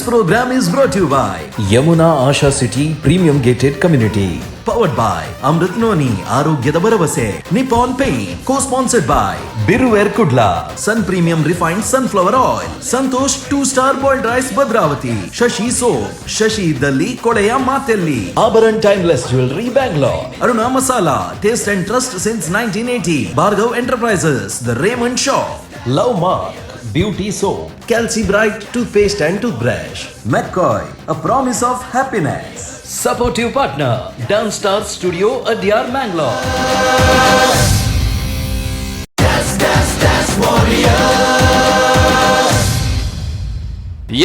This program is brought you by Yamuna Asha City premium gated community, powered by Amrut Noni, ಆರೋಗ್ಯದ ಭರವಸೆ, Nippon Paint, co sponsored by Biruver Kudla, Sun Premium refined sunflower oil, Santosh Two Star boiled rice Bhadravati, Shashi soap, Shashi ಇದ್ದಲ್ಲಿ ಕೊಳೆಯ ಮಾತೆಲ್ಲಿ, Abharan timeless jewellery Bangalore, Aruna masala, taste and trust since 1980, Bhargav Enterprises, the Raymond shop, Love Mark beauty soap, Calci Bright toothpaste and toothbrush, McCoy, a promise of happiness. Supportive partner, Dance Star Studio, Adyar, Mangalore.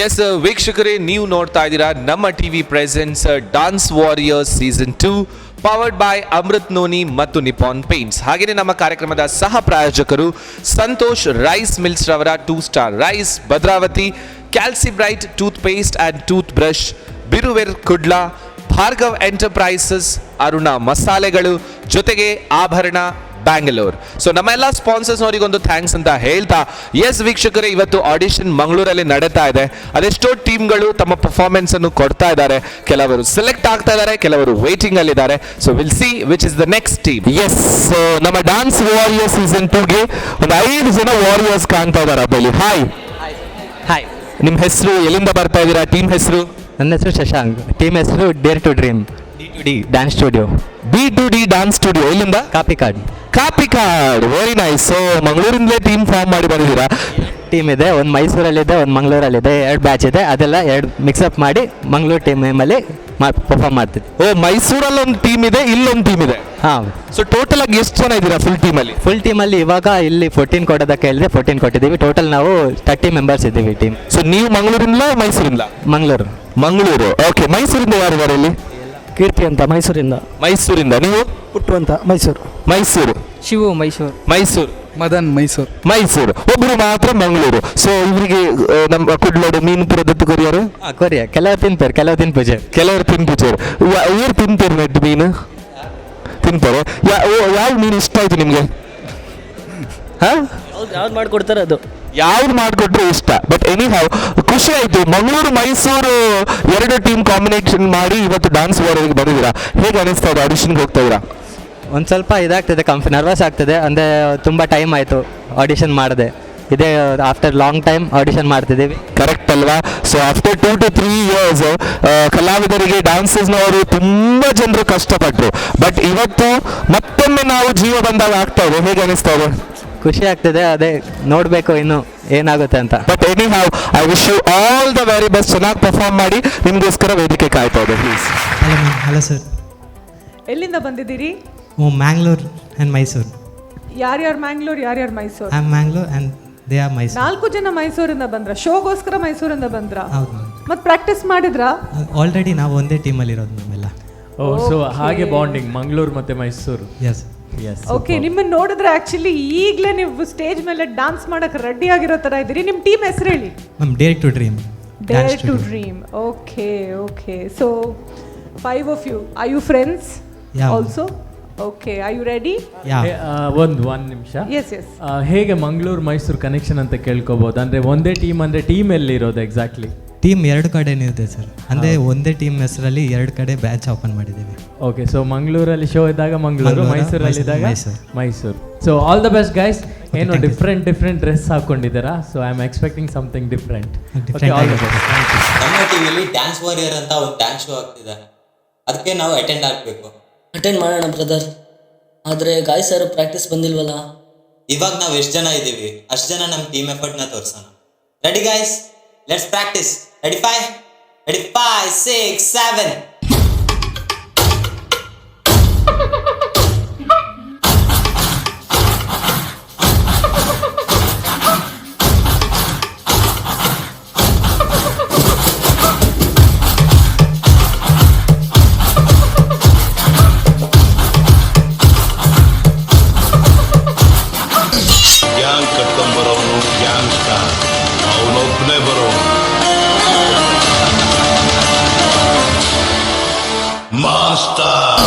S ವೀಕ್ಷಕರೇ, ನೀವು ನೋಡ್ತಾ ಇದ್ದೀರಾ ನಮ್ಮ TV presents Dance Warriors season 2, powered by Amrit noni ಮತ್ತು Nippon Paints. ಹಾಗೆಯೇ ನಮ್ಮ ಕಾರ್ಯಕ್ರಮದ ಸಹ ಪ್ರಾಯೋಜಕರು ಸಂತೋಷ್ ರೈಸ್ ಮಿಲ್ಸ್ ರವರ two star rice Bhadravati, Calci bright tooth paste and tooth brush, Biruver Kudla, Bhargav enterprises, Aruna ಮಸಾಲೆಗಳು, ಜೊತೆಗೆ ಆಭರಣ ಬ್ಯಾಂಗ್ಳೂರ್. ಸೊ ನಮ್ಮ ಎಲ್ಲ ಸ್ಪಾನ್ಸರ್ಸ್ ಅವರಿಗೊಂದು thanks ಅಂತ ಹೇಳ್ತಾ, ಎಸ್ ವೀಕ್ಷಕರೇ, ಇವತ್ತು ಆಡಿಷನ್ ಮಂಗಳೂರಲ್ಲಿ ನಡೀತಾ ಇದೆ. ಅದೆಷ್ಟೋ ಟೀಮ್ಗಳು ತಮ್ಮ ಪರ್ಫಾರ್ಮೆನ್ಸ್ ಅನ್ನು ಕೊಡ್ತಾ ಇದ್ದಾರೆ. ಕೆಲವರು ಸೆಲೆಕ್ಟ್ ಆಗ್ತಾ ಇದ್ದಾರೆ, ಕೆಲವರು waiting ಅಲ್ಲಿದ್ದಾರೆ. So we'll see which is the next team. S, ನಮ್ಮ ಡಾನ್ಸ್ ವಾರಿಯರ್ ಸೀಸನ್ 2ಗೆ ಒಂದು ಐದು ಜನ ವಾರಿಯರ್ಸ್ ಕಾಣ್ತಾ ಇದಾರೆ ಇಲ್ಲಿ. ಹಾಯ್. ಹಾಯ್. ನಿಮ್ ಹೆಸರು, ಎಲ್ಲಿಂದ ಬರ್ತಾ ಇದ್ದೀರಾ, ಟೀಮ್ ಹೆಸರು? ನನ್ನ ಹೆಸರು ಶಶಾಂಕ್. ಟೀಮ್ ಹೆಸರು Dare to Dream, D to D Dance Studio. D to D dance studio, ಎಲ್ಲಿಂದ? Kapikad. Kapikad, very nice. So ಮಂಗಳೂರಿಂದಲೇ ಟೀಮ್ ಫಾರ್ಮ್ ಮಾಡಿ ಬಂದಿದ್ದೀರಾ? ಟೀಮ್ ಇದೆ. ಒಂದು ಮೈಸೂರಲ್ಲಿದೆ, ಒಂದು ಮಂಗಳೂರಲ್ಲಿದೆ. ಎರಡು ಬ್ಯಾಚ್ ಇದೆ. ಅದೆಲ್ಲ ಎರಡು ಮಿಕ್ಸಪ್ ಮಾಡಿ ಮಂಗಳೂರು ಟೀಮಲ್ಲಿ ಪರ್ಫಾರ್ಮ್ ಮಾಡ್ತಿದ್ವಿ. ಓ, ಮೈಸೂರಲ್ಲಿ ಒಂದು ಟೀಮ್ ಇದೆ, ಇಲ್ಲೊಂದು ಟೀಮ್ ಇದೆ. ಹಾಂ. ಸೊ ಟೋಟಲ್ ಆಗಿ ಎಷ್ಟು ಜನ ಇದ್ದೀರಾ ಫುಲ್ ಟೀಮ್ ಅಲ್ಲಿ? ಫುಲ್ ಟೀಮಲ್ಲಿ ಇವಾಗ ಇಲ್ಲಿ 14 ಕೊಡೋದಕ್ಕೆ ಹೇಳಿದೆ, 14 ಕೊಟ್ಟಿದ್ದೀವಿ. ಟೋಟಲ್ ನಾವು 30 ಮೆಂಬರ್ಸ್ ಇದ್ದೀವಿ ಟೀಮ್. ಸೊ ನೀವು ಮಂಗಳೂರಿಂದಲಾ, ಮೈಸೂರಿಂದ? ಮಂಗಳೂರು. ಮಂಗಳೂರು, ಓಕೆ. ಮೈಸೂರಿಂದ ಯಾರಿದ್ದಾರೆ ಇಲ್ಲಿ? ಕೀರ್ತಿ ಅಂತ, ಮೈಸೂರಿಂದ. ಮೈಸೂರಿಂದ. ನೀವು? ಪುಟ್ಟು ಅಂತ, ಮೈಸೂರು. ಮೈಸೂರು. ಶಿವು, ಮೈಸೂರು. ಮೈಸೂರು. ಮದನ್, ಮೈಸೂರು. ಮೈಸೂರು. ಒಬ್ಬರು ಮಾತ್ರ ಮಂಗಳೂರು. ಸೊ ಇವರಿಗೆ ನಮ್ಮ ಕುಡ್ಲೋಡು ಮೀನು ಪೂರ ದತ್ತು ಕೊರಿಯರು? ಹಾಂ, ಕೊರಿಯಾ. ಕೆಲವರು ತಿಂತಾರೆ, ಕೆಲವರು ತಿನ್ಪುಜೆ. ಕೆಲವರು ತಿನ್ಪುಜರು. ಇವ್ರು ತಿಂತಾರೆ. ನೆಟ್ ಮೀನು ತಿಂತಾರೆ. ಯಾವ ಮೀನು ಇಷ್ಟ ಆಯ್ತು ನಿಮ್ಗೆ? ಹಾ? ಯಾವ್ದು ಮಾಡ್ಕೊಡ್ತಾರೆ ಅದು. ಯಾವ್ದು ಮಾಡಿಕೊಟ್ರು ಇಷ್ಟ. ಬಟ್ ಎನಿ how, ಖುಷಿ ಆಯ್ತು. ಮಂಗಳೂರು, ಮೈಸೂರು ಎರಡು ಟೀಮ್ ಕಾಂಬಿನೇಷನ್ ಮಾಡಿ ಇವತ್ತು ಡಾನ್ಸ್ ವಾರಿಗೆ ಬಂದಿದ್ದೀರಾ. ಹೇಗೆ ಅನಿಸ್ತಾ ಇದೆ? ಆಡಿಷನ್ಗೆ ಹೋಗ್ತಾ ಇದ್ದೀರಾ? ಒಂದು ಸ್ವಲ್ಪ ಇದಾಗ್ತದೆ, ನರ್ವಸ್ ಆಗ್ತದೆ. ಅಂದರೆ ತುಂಬ ಟೈಮ್ ಆಯಿತು ಆಡಿಷನ್ ಮಾಡಿದೆ. ಇದೇ ಆಫ್ಟರ್ ಲಾಂಗ್ ಟೈಮ್ ಆಡಿಷನ್ ಮಾಡ್ತಿದ್ದೀವಿ. ಕರೆಕ್ಟ್ ಅಲ್ವಾ? So after 2 to 3 years ಕಲಾವಿದರಿಗೆ, ಡಾನ್ಸರ್ಸ್ನವರು ತುಂಬಾ ಜನರು ಕಷ್ಟಪಟ್ಟರು. ಬಟ್ ಇವತ್ತು ಮತ್ತೊಮ್ಮೆ ನಾವು ಜೀವ ಬಂದಾಗ ಆಗ್ತಾ ಇದೆ. ಹೇಗೆ ಅನಿಸ್ತಾ ಇದೆ? ಖುಷಿ ಆಗ್ತಿದೆ. ಅದೇ ನೋಡಬೇಕು ಇನ್ನು ಏನಾಗುತ್ತೆ ಅಂತ. But anyhow, I wish you all the very best. ಚೆನ್ನಾಗಿ ಪರ್ಫಾರ್ಮ್ ಮಾಡಿ. ನಿಮಗೋಸ್ಕರ ವೇದಿಕೆ ಕಾಯ್ತಾ ಇದೆ, please. Hello ma'am, hello sir. ಎಲ್ಲಿಂದ ಬಂದಿದ್ದೀರಿ? ಓ, ಮ್ಯಾಂಗ್ಳೂರ್ ಆ್ಯಂಡ್ ಮೈಸೂರು. ಯಾರ್ಯಾರು ಮ್ಯಾಂಗ್ಳೂರ್, ಯಾರ್ಯಾರು Mysuru? I am Mangalore and they are Mysore. ನಾಲ್ಕು ಜನ ಮೈಸೂರಿಂದ ಬಂದ್ರ? ಶೋಗೋಸ್ಕರ ಮೈಸೂರಿಂದ ಬಂದ್ರ? ಹೌದು ಮ್ಯಾಮ್. ಮತ್ತೆ ಪ್ರಾಕ್ಟೀಸ್ ಮಾಡಿದ್ರಾ? ಆಲ್ರೆಡಿ ನಾವು ಒಂದೇ ಟೀಮಲ್ಲಿ ಇರೋದು ಮ್ಯಾಮ್ ಎಲ್ಲ. ಓ, ಸೊ ಹಾಗೆ ಬಾಂಡಿಂಗ್ ಮಂಗಳೂರು ಮತ್ತೆ ಮೈಸೂರು. ಎಸ್. ಎಸ್. ಓಕೆ, ನಿಮ್ಮನ್ನ ನೋಡಿದ್ರೆ ಆಕ್ಚುಲಿ ಈಗಲೇ ನೀವು ಸ್ಟೇಜ್ ಮೇಲೆ ಡಾನ್ಸ್ ಮಾಡಕ್ ರೆಡಿ ಆಗಿರೋ ತರ ಇದ್ದೀರಿ. ನಿಮ್ಮ ಟೀಮ್ ಹೆಸರು ಹೇಳಿ. Ma'am, Dare to Dream. Dare to Dream, okay. So five of you, are you friends? Yeah. Also, okay, are you ready? ಯಾ. ಒಂದು ಒನ್ ನಿಮಿಷ. ಎಸ್. ಹೇಗೆ ಮಂಗಳೂರು ಮೈಸೂರು ಕನೆಕ್ಷನ್ ಅಂತ ಕೇಳ್ಕೊಬೋದು. ಅಂದ್ರೆ ಒಂದೇ ಟೀಮ್ ಅಂದ್ರೆ ಟೀಮ್ ಎಲ್ಲಿ ಇರೋದು ಎಕ್ಸಾಕ್ಟ್ಲಿ? ಟೀಮ್ ಎರಡು ಕಡೆನೂ ಇದೆ ಸರ್. ಅಂದರೆ ಒಂದೇ ಟೀಮ್ ಹೆಸರಲ್ಲಿ ಎರಡು ಕಡೆ ಬ್ಯಾಚ್ ಓಪನ್ ಮಾಡಿದ್ದೀವಿ. ಓಕೆ, ಸೊ ಮಂಗಳೂರಲ್ಲಿ ಶೋ ಇದ್ದಾಗ ಮಂಗಳೂರು, ಮಂಗಳೂರು, ಮೈಸೂರಲ್ಲಿ ಇದ್ದಾಗ Mysuru. Mysuru. So all the best, guys. ಏನು thank you. Different different dress ಹಾಕೊಂಡಿದ್ದೀರಾ, so I am expecting something different. Different all the ಆಗಿದೆ. ಬೆಸ್ಟ್. ನಮ್ಮ ಟಿವಿಲಿ ಡ್ಯಾನ್ಸ್ ವಾರಿಯರ್ ಅಂತ ಒಂದು ಡ್ಯಾನ್ಸ್ ಶೋ ಆಗ್ತಿದೆ. ಅದಕ್ಕೆ ನಾವು ಅಟೆಂಡ್ ಆಗಬೇಕು. ಅಟೆಂಡ್ ಮಾಡೋಣ ಬ್ರದರ್, ಆದರೆ ಗಾಯ್ ಸರ್ ಪ್ರಾಕ್ಟೀಸ್ ಬಂದಿಲ್ವಲ್ಲ? ಇವಾಗ ನಾವು ಎಷ್ಟು ಜನ ಇದ್ದೀವಿ, ಅಷ್ಟು ಜನ ನಮ್ಮ ಟೀಮ್ ಎಫರ್ಟ್ನ ತೋರಿಸೋಣ. Ready guys, let's practice. Ready, five, ready, five, six, seven. Gang ಕಟ್ಕೊಂಬರೋನು ಗ್ಯಾಂಗ್ ಸ್ಟಾರ್, ಅವನೊಬ್ಬನೇ ಬರೋನು ಮಾಸ್ಟರ್.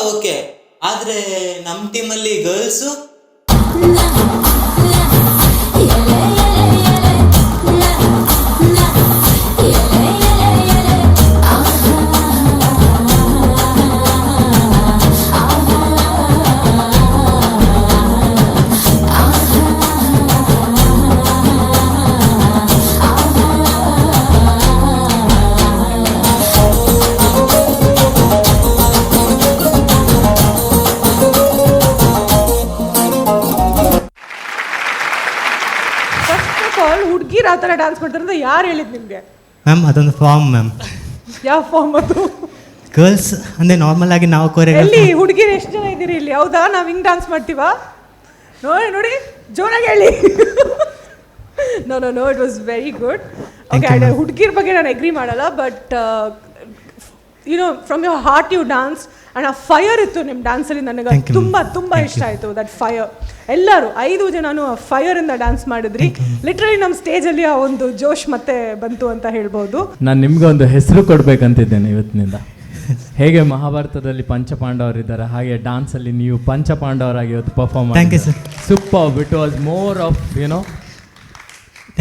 Okay, ಆದರೆ ನಮ್ಮ ಟೀಮಲ್ಲಿ ಗರ್ಲ್ಸು. First of all, ಹುಡುಗಿರು ಆ ಥರ ಡ್ಯಾನ್ಸ್ ಮಾಡ್ತಾರೆ ಅಂತ ಯಾರು ಹೇಳಿದ್ ನಿಮಗೆ? ಮ್ಯಾಮ್, ಅದೊಂದು ಫಾರ್ಮ್ ಮ್ಯಾಮ್. ಯಾವ ಫಾರ್ಮ್ ಅದು? ಗರ್ಲ್ಸ್ ಅಂದರೆ ನಾರ್ಮಲ್ ಆಗಿ ನಾವು ಎಲ್ಲಿ ಕೊರಿಯೋಗ್ರಾಫಿ ಹುಡುಗಿರು ಎಷ್ಟು ಜನ ಇದ್ದೀರಿ ಇಲ್ಲಿ? ಹೌದಾ, ನಾವು ಹಿಂಗೆ ಡ್ಯಾನ್ಸ್ ಮಾಡ್ತೀವಾ? ನೋಡಿ ನೋಡಿ, ಜೋರಾಗಿ ಹೇಳಿ. No, no, no, it was very good. Thank okay you, ma'am. ಹುಡುಗಿರ ಬಗ್ಗೆ ನಾನು ಅಗ್ರಿ ಮಾಡಲ್ಲ, but from your heart you dance and ಆ ಫೈರ್ ಇತ್ತು ನಿಮ್ಮ ಡ್ಯಾನ್ಸಲ್ಲಿ. ನನಗೆ Thank you, ma'am. ತುಂಬ ತುಂಬ Thank ಇಷ್ಟ you. ಆಯಿತು that fire. ಎಲ್ಲರೂ ಐದು ಜನನು ಆ ಫೈರಿಂದ ಡ್ಯಾನ್ಸ್ ಮಾಡಿದ್ರಿ. ಲಿಟ್ರಲಿ ನಮ್ಮ ಸ್ಟೇಜಲ್ಲಿ ಆ ಒಂದು ಜೋಶ್ ಮತ್ತೆ ಬಂತು ಅಂತ ಹೇಳ್ಬೋದು. ನಾನು ನಿಮ್ಗೆ ಒಂದು ಹೆಸರು ಕೊಡಬೇಕಂತಿದ್ದೇನೆ ಇವತ್ತಿನಿಂದ. ಹೇಗೆ ಮಹಾಭಾರತದಲ್ಲಿ ಪಂಚಪಾಂಡವರಿದ್ದಾರೆ, ಹಾಗೆ ಡಾನ್ಸಲ್ಲಿ ನೀವು ಪಂಚಪಾಂಡವರಾಗಿ ಇವತ್ತು perform. Thank you, sir. Super. It was more of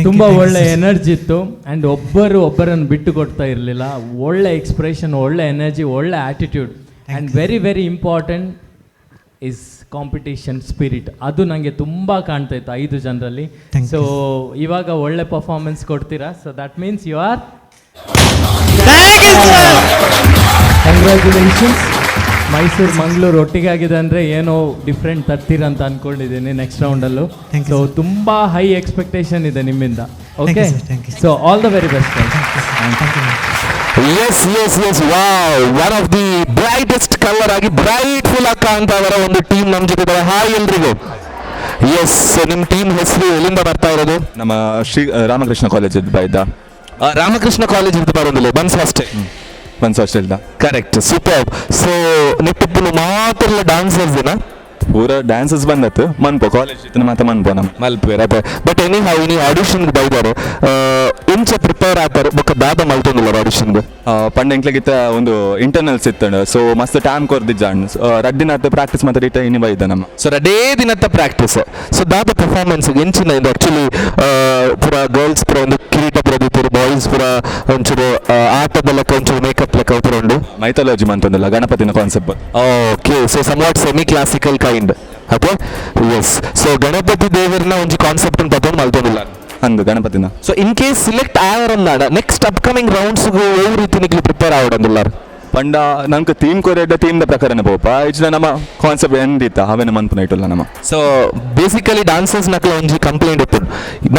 ತುಂಬ ಒಳ್ಳೆ ಎನರ್ಜಿ ಇತ್ತು ಆ್ಯಂಡ್ ಒಬ್ಬರು ಒಬ್ಬರನ್ನು ಬಿಟ್ಟು ಕೊಡ್ತಾ ಇರಲಿಲ್ಲ. ಒಳ್ಳೆ ಎಕ್ಸ್ಪ್ರೆಷನ್, ಒಳ್ಳೆ ಎನರ್ಜಿ, ಒಳ್ಳೆ attitude, and very very important is competition spirit. ಅದು ನನಗೆ ತುಂಬ ಕಾಣ್ತಾ ಇತ್ತು ಐದು ಜನರಲ್ಲಿ. Thank you. So ಇವಾಗ ಒಳ್ಳೆ ಪರ್ಫಾರ್ಮೆನ್ಸ್ ಕೊಡ್ತೀರಾ. So that means you are, congratulations. Mysuru, Mangaluru ಒಟ್ಟಿಗೆ ಆಗಿದೆ ಅಂದರೆ ಏನೋ ಡಿಫ್ರೆಂಟ್ ತರ್ತೀರಂತ ಅಂದ್ಕೊಂಡಿದ್ದೀನಿ ನೆಕ್ಸ್ಟ್ ರೌಂಡಲ್ಲೂ. Thank you, so sir. ತುಂಬ ಹೈ ಎಕ್ಸ್ಪೆಕ್ಟೇಷನ್ ಇದೆ ನಿಮ್ಮಿಂದ. Thank okay you, sir. Thank you. So all the very best. Yes, wow, one of the brightest colour ಆಗಿ ಬ್ರೈಟ್ ಫುಲ್ ಆಗಿ ಕಾಣ್ತಾ ಇದಾರೆ ಒಂದು ಟೀಮ್ ನಮ್ಮ ಜೊತೆ ಇದ್ದಾರೆ. ಹಾಯ್ ಎಲ್ರಿಗೂ. ಎಸ್, ನಿಮ್ಮ ಟೀಮ್ ಹೆಸರು, ಎಲ್ಲಿಂದ ಬರ್ತಾ ಇರೋದು? ನಮ್ಮ ಶ್ರೀ ರಾಮಕೃಷ್ಣ ಕಾಲೇಜ್ ಬೈದ. ರಾಮಕೃಷ್ಣ ಕಾಲೇಜ್ ಇದ್ದು ಬರೋದಿಲ್ಲ, ಬನ್ಸ್ ಹಾಸ್ಟೆಲ್. ಬನ್ಸ್ ಹಾಸ್ಟೆಲ್ದ. Correct, super. So ನೆಟ್ಟುಪ್ಪುನು ಮಾತ್ರ ಡಾನ್ಸರ್ಸ್ ದಿನ? ಪೂರ ಡ್ಯಾನ್ಸಸ್ ಬಂದತ್ತು ಮನ್ಪೋ ಕಾಲೇಜ್ ಇತ್ತು ಮಾತ್ರ ಮನ್ಪೋ ನಮ್ಮ. ಮಲ್ಪೇರ್ ಅದೇ. But any how, ನೀವು ಆಡಿಷನ್ ಬೈದಾರೆ, ಇಂಚ ಪ್ರಿಪೇರ್ ಆತಾರೆ ಬೊಕ್ಕ ದಾದ ಮಲ್ತೊಂದಿಲ್ಲ ಆಡಿಷನ್ಗೆ? ಪಂಡ ಎಂಕ್ಲೆಗಿತ್ತ ಒಂದು ಇಂಟರ್ನಲ್ಸ್ ಇತ್ತಂಡು, ಸೊ ಮಸ್ತ್ ಟೈಮ್ ಕೊರ್ದಿಜ್ಜಾಂಡ್. ರಡ್ಡಿನ ಪ್ರಾಕ್ಟೀಸ್ ಮಾತ್ರ ಇಟ್ಟ ಇನಿ ಬೈದ ನಮ್ಮ. ಸೊ ರಡೇ ದಿನತ್ತ ಪ್ರಾಕ್ಟೀಸ್. ಸೊ ದಾದ ಪರ್ಫಾರ್ಮೆನ್ಸ್ ಎಂಚಿನ ಇದು? ಆಕ್ಚುಲಿ ಪೂರ ಗರ್ಲ್ಸ್ ಪೂರ ಒಂದು ಕಿರೀಟ ಪೂರ ದೀಪರು, ಬಾಯ್ಸ್ ಪೂರ ಒಂಚೂರು ಆಟದ ಲೆಕ್ಕ, ಒಂಚೂರು ಮೇಕಪ್ ಲೆಕ್ಕ ಪೂರ ಉಂಡು. ಮೈಥಾಲಜಿ ಮಂತೊಂದಿಲ್ಲ, ಗಣಪತಿನ concept. Okay, so somewhat semi classical kind. Okay, yes. So Ganapati ದೇವರನ್ನ ಒಂಜಿ ಕಾನ್ಸೆಪ್ಟ್ ಅಂತ ತಗೊಂಡು ಮಲ್ತೊಂದಿಲ್ಲ. ಅಂದು ಗಣಪತಿನ. So in case select ಆಯರಂದಾಡ next upcoming rounds ಯಾವ ರೀತಿ ನಿಕ್ಲು ಪ್ರಿಪೇರ್ ಆವಡಂದಿಲ್ಲ? ಪಂಡ ನಂಗೆ ಥೀಮ್ ಕೊರೆಡ್ಡ ಥೀಮ್ದ ಪ್ರಕಾರನ ಪೋಪ ಇಜ್ನ ನಮ್ಮ ಕಾನ್ಸೆಪ್ಟ್ ಎಂದಿತ್ತ ಅವೇನ ಮನ್ಪುನ ಇಟ್ಟಲ್ಲ ನಮ್ಮ. So basically dancers ನಕಲ ಒಂಜಿ ಕಂಪ್ಲೇಂಟ್ ಇತ್ತು,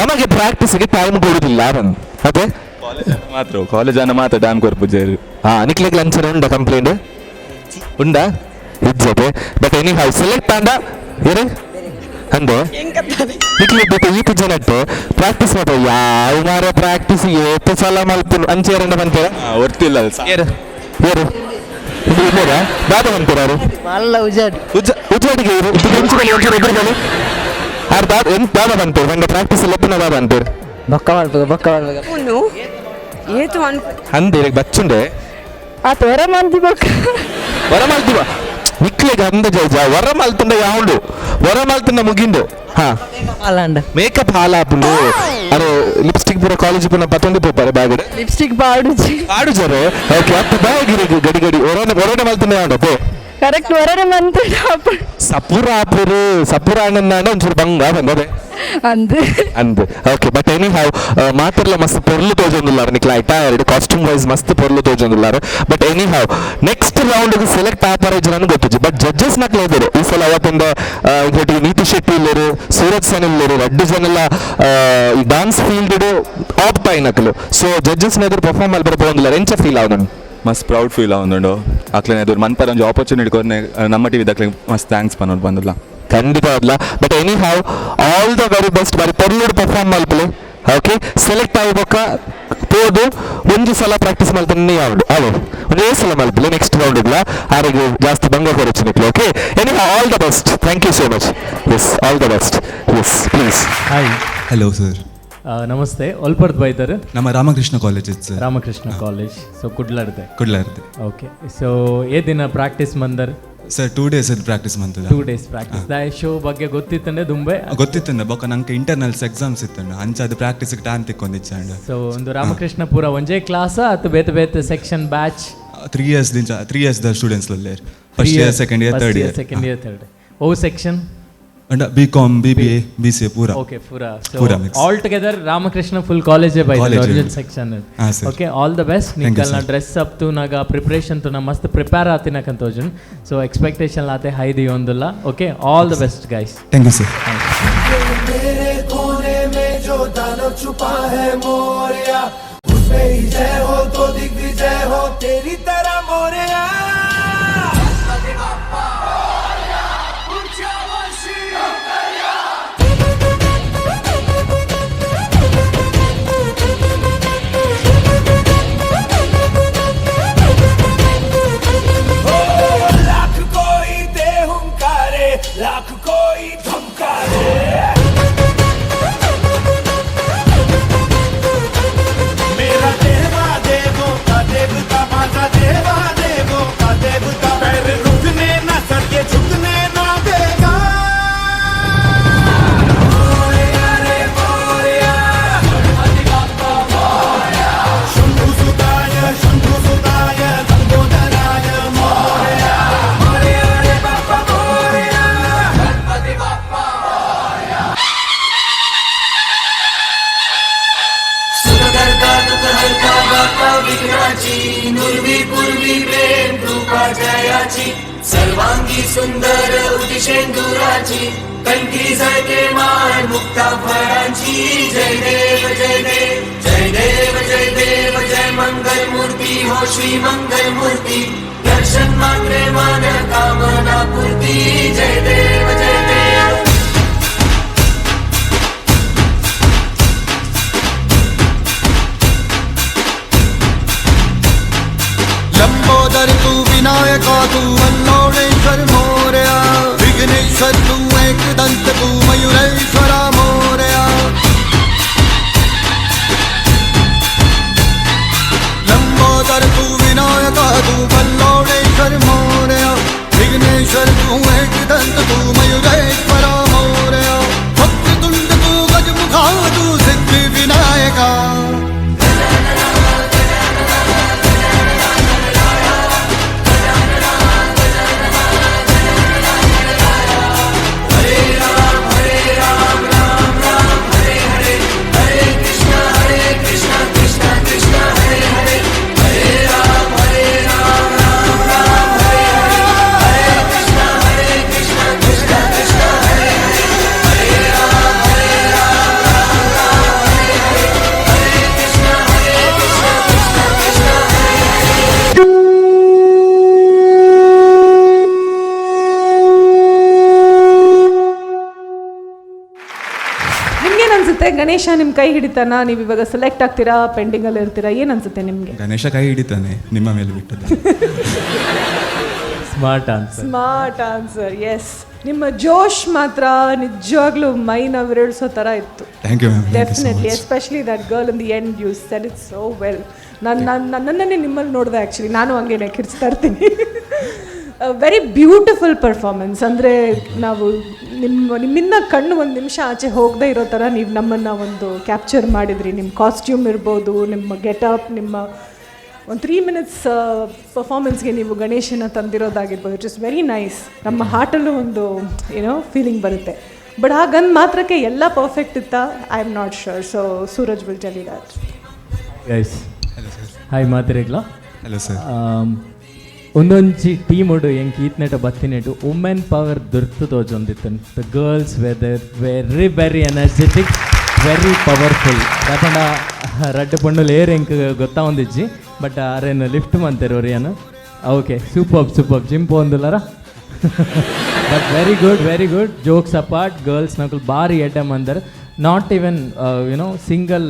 ನಮಗೆ ಪ್ರಾಕ್ಟೀಸ್ಗೆ ಟೈಮ್ ಕೊಡುದಿಲ್ಲ ಬಂದು ಅದೇ. ಕಾಲೇಜ್ ಮಾತ್ರ, ಕಾಲೇಜ್ ಅನ್ನ ಮಾತ್ರ ಟೈಮ್ ಕೊರ್ಪುಜೇರು. ಹಾ, ನಿಕ್ಲೆಗ್ ಲಂಚನ ಉಂಡ complaint ಉಂಡಾ? ಇಜ್ಜತೆ. But any how select ಆಂಡ ಏನೇ ಅಂದೆ ನಿಕ್ಲೆ ಬಿಟ್ಟು ಈತ ಜನಟ್ಟು ಪ್ರಾಕ್ಟೀಸ್ ಮಾತ್ರ ಯಾವ ಮಾರ ಪ್ರಾಕ್ಟೀಸ್ ಏತ ಸಲ ಮಲ್ಪುನು ಅಂಚೇರಂಡ ಬಂತೀರ? ಒರ್ತಿಲ್ಲ. ಏರು ಏರು ಇದು ಇಲ್ಲೇರಾ ದಾದ ಬಂತೀರ? ಯಾರು ಮಲ್ಲ ಉಜಾಡ್. ಉಜ್ಜ ಉಜ್ಜಾಡಿಗೆ ಇರು ಒಂಚೂರು ಒಂಚೂರು ಎದುರು ಬನ್ನಿ. ಆರ್ ದಾದ ಎಂತ ದಾದ ಬಂತೀರಿ ಬಂದ ಪ್ರಾಕ್ಟೀಸ್ ಲೆಪ್ಪನ ದಾದ ಅಂತೀರಿ? ಬೊಕ್ಕ ಮಲ್ಪಗ, ಬೊಕ್ಕ ಮಲ್ಪಗ. ಏತು ಅನ್ ಅಂದಿರ ಬಚ್ಚುಂಡೆ. ಆತ ಹೊರ ಮಂದಿ ಬೊಕ್ಕ. ವರ ಮಲ್ತಿವ ನಿಕ್ಲೆಗ್ ಅಂದ ಜೈಜ ವರ ಮಲ್ತುಂಡ ಯಾವುಂಡು ವರ ಮಲ್ತುಂಡ ಮುಗಿಂಡು ಹಾ. ಅಲ್ಲಾಂಡ. ಮೇಕಪ್ ಹಾಲಾಪುಂಡು. ಅರೆ, ಲಿಪ್ಸ್ಟಿಕ್ ಪೂರ ಕಾಲೇಜ್ ಪೂರ ಪತ್ತೊಂದು ಪೋಪಾರೆ ಬ್ಯಾಗ್. ಲಿಪ್ಸ್ಟಿಕ್ ಪಾಡುಜಿ. ಆಡು ಜರೆ. ಓಕೆ, ಅತ್ತ ಬ್ಯಾಗ್ ಇರಗು ಗಡಿ ಗಡಿ ಹೊರನೆ ಹೊರನೆ ಮಲ್ತುಂಡ ಯಾವುಂಡು ಪೋ. ಕರೆಕ್ಟ್, ಹೊರನೆ ಮಂತ್. ಸಪುರ ಆಪುರು ಸಪುರ ಅಣ್ಣನ ಒಂಚೂರು ಬಂಗ ಬಂದದೆ. ಅಂದ್. ಅಂದ್. Okay, but any how ಮಾತ್ರಲ ಮಸ್ತ್ ಪೊರ್ಲು ತೋಜೊಂದುಲ್ಲಾರ ನಿಕ್ಲ ಆಯ್ತಾ. ಎರಡು ಕಾಸ್ಟ್ಯೂಮ್ ವೈಸ್ ಮಸ್ತ್ ಪೊರ್ಲು ತೋಜೊಂದುಲ್ಲಾರ. But any how next round select ಆಪಾರ ಜನ ಗೊತ್ತಿಜ್ಜಿ, ಬಟ್ ಜಡ್ಜಸ್ ನಕ್ಲ ಇದ್ದಾರೆ ಈ ಸಲ. ಅವತ್ತೊಂದು ಇಂಕೊಟ್ಟಿಗೆ ನೀತಿ ಶೆಟ್ಟಿ ಇಲ್ಲೇರು, ಸೂರಜ್ ಸನ್ ಇಲ್ಲೇರು, ರಡ್ಡು ಜನ ಈ dance field apt ಆಯ್ನಕ್ಲು. So judges ಎದುರು ಪರ್ಫಾರ್ಮ್ ಮಲ್ಪರ ಪೋಂದುಲ್ಲಾರ, ಎಂಚ ಫೀಲ್ ಆವನು? ಮಸ್ತ್ ಪ್ರೌಡ್ ಫೀಲ್ ಆವೊಂದುಂಡು. ಅಕ್ಲೆನ ಎದುರು ಮನ್ಪರ ಒಂಜಿ ಆಪರ್ಚುನಿಟಿ ಕೊರ್ನೆ ನಮ್ಮ ಟಿವಿ ದಕ್ಲೆ ಮಸ್ತ್ thanks ಪನೊಡು ಬಂದಿಲ್ಲ. ಖಂಡಿತ ಅಲ್ಲ. But anyhow, all the very best. ಬಾರಿ ಪೊರ್ಲುಡು ಪರ್ಫಾರ್ಮ್ ಮಲ್ಪಲೆ. ಓಕೆ, ಸೆಲೆಕ್ಟ್ ಆಯ್ಬೊಕ್ಕ ಪೋದು ಒಂಜಿ ಸಲ ಪ್ರಾಕ್ಟೀಸ್ ಮಲ್ತನೆ ಯಾವ್ದು ಅವು ಒಂದೇ ಸಲ ಮಲ್ಪಲೆ. ನೆಕ್ಸ್ಟ್ ರೌಂಡ್ ಇಲ್ಲ ಆರಿಗೆ ಜಾಸ್ತಿ ಭಂಗ ಕೊರಚು ನಿಕ್ಲು. Okay, anyhow, all the best. Thank you so much. Yes, all the best. Yes, please. Hi. Hello sir. Namaste, ಒಲ್ಪರ್ದು ಬೈದರು? ನಮ್ಮ Ramakrishna college sir. Ramakrishna college, so ಕುಡ್ಲರ್ದೆ? ಕುಡ್ಲರ್ದೆ. Okay, so ಏ ದಿನ ಪ್ರಾಕ್ಟೀಸ್ ಮಂದರ್? Sir, 2 days practice ಮಂತದ. 2 days practice. ದಾಯ show ಬಗ್ಗೆ ಗೊತ್ತಿತ್ತಂಡೆ ದುಂಬೆ? ಗೊತ್ತಿತ್ತಂಡ. ಬೊಕ್ಕ ನಂಗೆ ಇಂಟರ್ನಲ್ಸ್ ಎಕ್ಸಾಮ್ಸ್ ಇತ್ತಂಡ. ಅಂಚ ಅದು ಪ್ರಾಕ್ಟೀಸ್ ಟೈಮ್ ತಿಕ್ಕೊಂದಿಚ್ಚಾಂಡ. ಸೊ ಒಂದು ರಾಮಕೃಷ್ಣ ಪೂರ ಒಂಜೇ ಕ್ಲಾಸ್ ಅಥವಾ ಬೇತೆ ಬೇತೆ section, batch? 3 years ದಿಂಚ, 3 years the students ಉಲ್ಲೇರ್. First year, second year, third year. Second year, third. Oh section? ಅಂಡ B Com, BBA, BCA ಪೂರ. ಓಕೆ, ಪೂರ. ಪೂರ mix. All together Ramakrishna full college by College. Original section. Ha, sir. Okay, all the best. Thank you, ನಿಕಲ್ನ sir. Dress up ತೂನಾಗ, preparation ತೂನ ಮಸ್ತ್ prepare ಆತಿನಕಂತ ತೋಜುನ್. So expectation ಆತೆ high ದಿಯೊಂದುಲ್ಲ. Okay, all the best, guys. Thank you, sir. मेरे कोने में जो दानव छुपा है मोरया, उसमें ही जय हो तो दिग्विजय हो तेरी तरह मोरया। हो लाख कोई दे हुंकारे, लाख कोई धमकारे, मेरा देवा देवों का देवता, माझा देवा देवों का देवता, पैर रुकने ना सर ये झुकने ना देगा। मोरया रे मोरया, शंभु सुताय, शंभु सुताय, लंबोदराय मोरया, मोरया रे बाप्पा मोरया, गणपति बाप्पा। सुखकर्ता दुःखहर्ता बाप्पा विघ्नाची, नुरवी पुरवी प्रेम कृपा जयाची, सर्वांगी सुंदर उदिशेंदुराची, कंठी झळके माळ मुक्ता फळांची। जय देव जय देव जय देव जय देव जय मंगल मूर्ती हो श्री मंगल मूर्ती, दर्शन मात्रे मन कामना पूर्ती। जय देव जय देव। लंबोदर तू, विनायका तू, वल्लोणेश्वर मोरया, विघ्नेश्वर तू, एकदंत तू, मयूरेश्वरा मोरया। लंबोदर तू, विनायका तू, वल्लोणेश्वर मोरया, विघ्नेश्वर तू, एकदंत तू, मयूरेश्वरा मोरया, वक्रतुंड तू, गजमुखा तू, सिद्धि विनायका। हरे कृष्ण कृष्ण कृष्ण हरे हरे, हरे राम हरे राम राम राम हरे हरे, हरे कृष्ण हरे कृष्ण कृष्ण कृष्ण हरे हरे, हरे राम हरे राम राम राम हरे हरे, हरे कृष्ण हरे कृष्ण कृष्ण कृष्ण हरे हरे। ನಿಮ್ಗೇನ್ ಅನ್ಸುತ್ತೆ? ಗಣೇಶ ನಿಮ್ ಕೈ ಹಿಡಿತಾನ? ನೀವು ಇವಾಗ ಸೆಲೆಕ್ಟ್ ಆಗ್ತೀರಾ, ಪೆಂಡಿಂಗ್ ಅಲ್ಲಿ ಇರ್ತೀರಾ? ಏನ್ ಅನ್ಸುತ್ತೆ ನಿಮ್ಗೆ? ಗಣೇಶ ಕೈ ಹಿಡಿತಾನೆ, ನಿಮ್ಮ ಮೇಲೆ ಬಿಟ್ಟದ್ದು. Smart answer. Smart answer, S. ನಿಮ್ಮ ಜೋಶ್ ಮಾತ್ರ ನಿಜವಾಗ್ಲೂ ಮೈ ನವಿರೇಳ್ಸೋ ಥರ ಇತ್ತು. Thank you, ma'am. Definitely, especially that girl in the end, you said it so well. ನಾನು ನಾನು ನನ್ನನ್ನೇ ನಿಮ್ಮಲ್ಲಿ ನೋಡಿದೆ. ಆ್ಯಕ್ಚುಲಿ ನಾನು ಹಂಗೇನೆ ಕಿರ್ಚ್ತಾ ಇರ್ತೀನಿ. Very beautiful performance. ಅಂದರೆ ನಾವು ನಿಮ್ಮಿಂದ ಕಣ್ಣು ಒಂದು ನಿಮಿಷ ಆಚೆ ಹೋಗದೆ ಇರೋ ಥರ ನೀವು ನಮ್ಮನ್ನು ಒಂದು ಕ್ಯಾಪ್ಚರ್ ಮಾಡಿದ್ರಿ. ನಿಮ್ಮ ಕಾಸ್ಟ್ಯೂಮ್ ಇರ್ಬೋದು, ನಿಮ್ಮ ಗೆಟಪ್, ನಿಮ್ಮ ಒಂದು 3 ಮಿನಿಟ್ಸ್ ಪರ್ಫಾರ್ಮೆನ್ಸ್ಗೆ ನೀವು ಗಣೇಶನ ತಂದಿರೋದಾಗಿರ್ಬೋದು, it is very nice. ನಮ್ಮ ಹಾರ್ಟಲ್ಲೂ ಒಂದು ಏನೋ ಫೀಲಿಂಗ್ ಬರುತ್ತೆ. ಬಟ್ ಹಾಗಂದ ಮಾತ್ರಕ್ಕೆ ಎಲ್ಲ ಪರ್ಫೆಕ್ಟ್ ಇತ್ತಾ? I am not sure, so Suraj will tell you that. Guys, hi ಮಾತಿರೇಗ್ಲ. Hello sir. ಒಂದೊಂಜಿ team ಉಡು ಎಂಕ್ ಈತ್ನೆಟ ಬತ್ತಿನೆಟು ವುಮೆನ್ ಪವರ್ ದುರ್ತು ತೋಜೊಂದಿತ್ತು. The girls were very, very energetic, very powerful. ದಾಪಂಡ ರಡ್ಡ್ ಪೊಣ್ಣುಲು ಏರ್ ಎಂಕ್ ಗೊತ್ತಾವೊಂದಿಜ್ಜಿ, ಬಟ್ ಅರೇನು ಲಿಫ್ಟ್ ಮಂತೆರ್ ಒರಿಯನು. Okay, super super. Gym ಪೋಂದುಲ್ಲರ? But very good, very good. Jokes apart, girls ನಕುಲ್ ಬಾರಿ ಎಡ್ಡೆ ಮಂದರ್. Not even single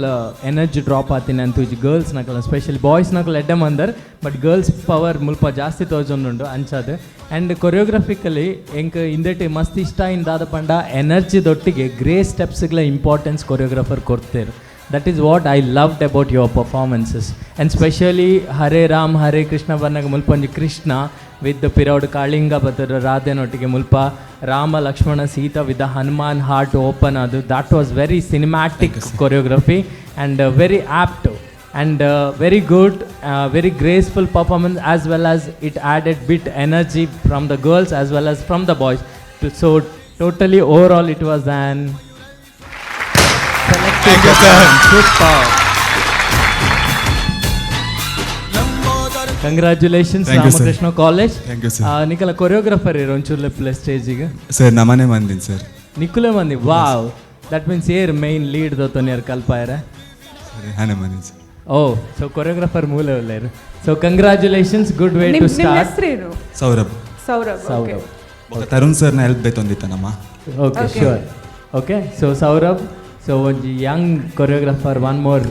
energy drop ಆತಿನ ಅಂತೂಜಿ girls ನಕಲ್. ಸ್ಪೆಷಲಿ ಬಾಯ್ಸ್ ನಕಲ್ ಎಡ್ಡೆ ಮಂದರ್, but girls power ಮುಲ್ಪ ಜಾಸ್ತಿ ತೋಜೊಂದುಂಡು ಅಂಚಾದ್. ಆ್ಯಂಡ್ ಕೊರಿಯೋಗ್ರಫಿಕಲಿ ಎಂಕ್ ಇಂದೆಟ್ ಮಸ್ತ್ ಇಷ್ಟ ಇನ್ ದಾದ ಪಂಡ, ಎನರ್ಜಿ ದೊಟ್ಟಿಗೆ ಗ್ರೇಸ್ ಸ್ಟೆಪ್ಸ್ಗಳ ಇಂಪಾರ್ಟೆನ್ಸ್ ಕೊರಿಯೋಗ್ರಫರ್ ಕೊಡ್ತೇರು. That is what I loved about your performances. And specially Hare Ram Hare Krishna ಬರ್ನಾಗ ಮುಲ್ಪಂಜಿ ಕೃಷ್ಣ ವಿತ್ ಪಿರೌಡ್ ಕಾಳಿಂಗ ಬತ್ತದ ರಾಧೆನೊಟ್ಟಿಗೆ ಮುಲ್ಪ Rama Lakshmana Sita with the Hanuman heart open ಅದು. That was very cinematic choreography and very apt and very good, very graceful performance, as well as it added bit energy from the girls as well as from the boys. So totally overall it was an Thank you, sir. Super. Congratulations. Thank you, sir. Ramakrishna college. Thank you, sir. ನಿಕಲ choreographer ಒಂಚೂರ್ಲೆ plus ಸ್ಟೇಜಿಗೆ. Sir, ನಮ್ಮನೆ ಮಂದಿನ sir. ನಿಕುಲೆ ಮಂದಿ, wow. That means air main lead ದೊತ್ತೊನಿಯರ್ ಕಲ್ಪಾಯರ? Sir, ಹಾನೆ ಮಂದಿನ sir. Oh, so choreographer ಮೂಲೆ ಉಲ್ಲೇರು. So congratulations, good way to ನಿಮ್ಮ ಸ್ಟಾರ್ಟ್. ಹೆಸರೇನು? ಸೌರಭ್. ಸೌರಭ್, ಓಕೆ. ಸೌರಭ್. ಬೊಕ್ಕ ತರುಣ್ ಸರ್ನ ಹೆಲ್ಪ್ ಬೇತೊಂದಿತ್ತ ನಮ್ಮ. Okay. Okay. Sure, okay. So Saurabh, so ಒಂಜಿ young choreographer, one more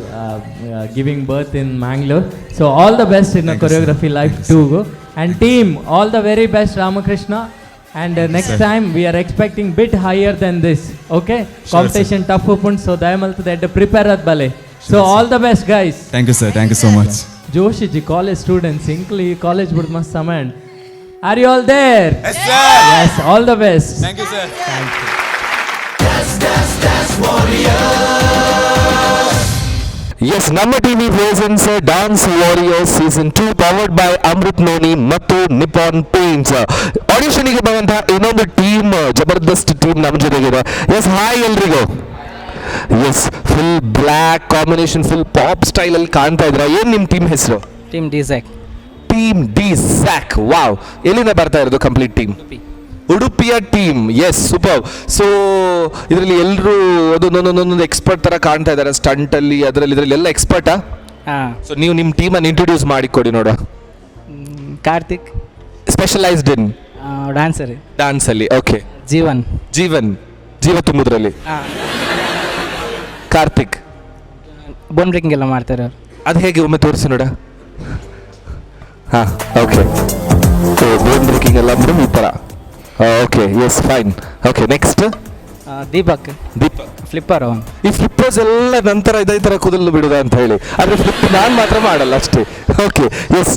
giving birth in Mangalore. So all the best in Thank you, sir. Choreography life ಟೂಗು. And team, all the very best, Ramakrishna. And next sir. Time we are expecting bit higher than this, okay? Sir. Competition tough ಉಪ್ಪುಂಡು, ಸೊ ದಯಮಲ್ತದ ಎಡ್ಡೆ prepare ಆದ್ ಬಲೆ. So all the best, guys. Thank you, sir. Thank you so much. Joshiji college students ಇಂಕ್ಲಿ college ಬಿಡ್ ಮಸ್ತ್ ಸಮಯ. Are you all there? Yes, all the best. Thank you, sir. Thank you. S, ನಮ್ಮ TV presents Dance Warrior season 2, powered by Amrit Noni ಮತ್ತು Nippon paints. ಆಡಿಷನ್ಗೆ ಬಂದಂತಹ ಇನ್ನೊಂದು team, ಜಬರ್ದಸ್ತ್ team ನಮ್ಮ ಜೊತೆಗಿದೆ. S, hi ಎಲ್ರಿಗೂ. Yes, full black combination, full pop style ಅಲ್ಲಿ ಕಾಣ್ತಾ ಇದ್ರ. ಏನ್ ನಿಮ್ಮ ಟೀಮ್ ಹೆಸರು? ಟೀಮ್ ಡಿಸೆಕ್. ಟೀಮ್ ಡಿ ಸ್ಯಾಕ್, ವಾವ್. ಎಲ್ಲಿಂದ ಬರ್ತಾ ಇರೋದು ಕಂಪ್ಲೀಟ್ ಟೀಮ್? ಉಡುಪಿಯ ಟೀಮ್. Yes, super. ಸೊ ಇದರಲ್ಲಿ ಎಲ್ಲರೂ ಒಂದೊಂದೊಂದೊಂದೊಂದು ಎಕ್ಸ್ಪರ್ಟ್ ತರ ಕಾಣ್ತಾ ಇದ್ದಾರೆ. ಸ್ಟಂಟ್ ಅಲ್ಲಿ, ಅದರಲ್ಲಿ, ಇದರಲ್ಲಿ ಎಲ್ಲ ಎಕ್ಸ್ಪರ್ಟಾ? ಹಾಂ. ಸೊ ನೀವು ನಿಮ್ಮ ಟೀಮನ್ನು ಇಂಟ್ರೊಡ್ಯೂಸ್ ಮಾಡಿಕೊಡಿ ನೋಡ. ಕಾರ್ತಿಕ್. ಸ್ಪೆಷಲೈಸ್ಡ್ ಇನ್? ಡ್ಯಾನ್ಸರ್. ಡಾನ್ಸ್ ಅಲ್ಲಿ, ಓಕೆ. ಜೀವನ್. ಜೀವನ್, ಜೀವ ತುಂಬುದ್ರಲ್ಲಿ. ಹಾಂ. ಕಾರ್ತಿಕ್? ಬೋನ್ ಬ್ರೇಕಿಂಗ್ ಎಲ್ಲ ಮಾಡ್ತಾರೆ ಅವರು. ಅದು ಹೇಗೆ, ಒಮ್ಮೆ ತೋರಿಸಿ ನೋಡ. ಹಾಂ, ಓಕೆ. ಬೋನ್ ಬ್ರೇಕಿಂಗ್ ಎಲ್ಲ ಅಂದ್ರೆ ಈ ಥರ. Okay, yes, fine. Okay, next? Deepak. Deepak. Flipper ಅವನು. ಈ ಫ್ಲಿಪ್ಪರ್ಸ್ ಎಲ್ಲ ನಂತರ ಇದೇ ಥರ ಕೂದಲು ಬಿಡುದ ಅಂತ ಹೇಳಿ. ಆದರೆ ಫ್ಲಿಪ್ ನಾನು ಮಾತ್ರ ಮಾಡಲ್ಲ ಅಷ್ಟೇ. ಓಕೆ, ಎಸ್,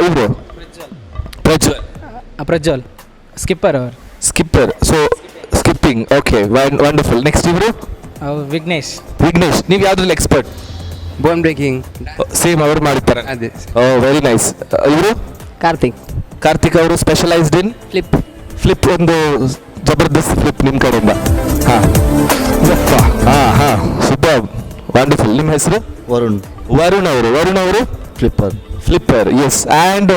ಇವರು ಪ್ರಜ್ವಲ್. ಪ್ರಜ್ವಲ್ ಸ್ಕಿಪ್ಪರ್ ಅವರು. Skipper, so skipping, okay, wonderful. Next ಇವರು? ಅವ್ರು ವಿಘ್ನೇಶ್. ವಿಘ್ನೇಶ್, ನೀವು ಯಾವ್ದ್ರಲ್ಲಿ ಎಕ್ಸ್ಪರ್ಟ್? ಬೋನ್ ಬ್ರೇಕಿಂಗ್. ಸೇಮ್ ಅವರು ಮಾಡಿರ್ತಾರೆ. ಅದೇ. ಓ, ವೆರಿ ನೈಸ್. ಇವರು? ಕಾರ್ತಿಕ್. ಕಾರ್ತಿಕ್ ಅವರು ಸ್ಪೆಷಲೈಸ್ಡ್ ಇನ್? ಫ್ಲಿಪ್. ಫ್ಲಿಪ್. ಒಂದು ಜಬರ್ದಸ್ತ್ ಫ್ಲಿಪ್ ನಿಮ್ಮ ಕಡೆಯಿಂದ. ಹಾಂ, ಹಾಂ ಹಾಂ, ಸೂಪರ್, ವಂಡರ್ಫುಲ್. ನಿಮ್ಮ ಹೆಸರು? ವರುಣ್. ವರುಣ್ ಅವರು, ವರುಣ್ ಅವರು? ಫ್ಲಿಪ್ಪರ್. Flipper, S. ಆ್ಯಂಡ್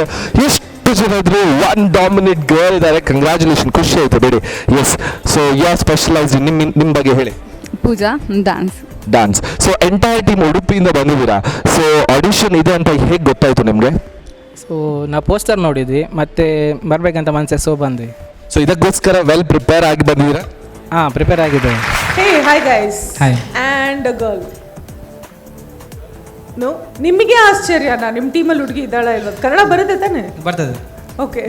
ಎಷ್ಟು ಜನ ಇದ್ರು, ಒನ್ ಡಾಮಿನೇಟ್ ಗರ್ಲ್ ಇದ್ದಾರೆ. ಕಂಗ್ರ್ಯಾಚುಲೇಷನ್, ಖುಷಿ ಆಯಿತು ಬಿಡಿ. ಎಸ್, ಸೊ ಯಾ ಸ್ಪೆಷಲೈಸ್ಡ್, ನಿಮ್ಮ ನಿಮ್ಮ ಬಗ್ಗೆ ಹೇಳಿ. ಪೂಜಾ, dance. Dance. So entire team ಉಡುಪಿಯಿಂದ ಬಂದಿದ್ದೀರಾ. ಸೊ ಆಡಿಷನ್ ಇದೆ ಅಂತ ಹೇಗೆ ಗೊತ್ತಾಯ್ತು ನಿಮಗೆ? ಸೊ ನಾವು ಪೋಸ್ಟರ್ ನೋಡಿದ್ವಿ, ಮತ್ತೆ ಬರಬೇಕಂತ ಮನಸ್ಸೆ, ಸೊ ಬಂದ್ವಿ. ಸೊ ಇದಕ್ಕೋಸ್ಕರ ವೆಲ್ ಪ್ರಿಪೇರ್ ಆಗಿ ಬಂದಿದ್ದೀರಾ? ಹಾಂ, ಪ್ರಿಪೇರ್ ಆಗಿದೆ. Hey, hi guys. Hi. And a girl. No, ನಿಮಗೆ ಆಶ್ಚರ್ಯನಾ ನಿಮ್ಮ ಟೀಮಲ್ಲಿ ಹುಡುಗಿ ಇದ್ದಾಳ ಇಲ್ವ? ಕನ್ನಡ ಬರುತ್ತೆ ತಾನೆ? ಬರ್ತದೆ. ಓಕೆ.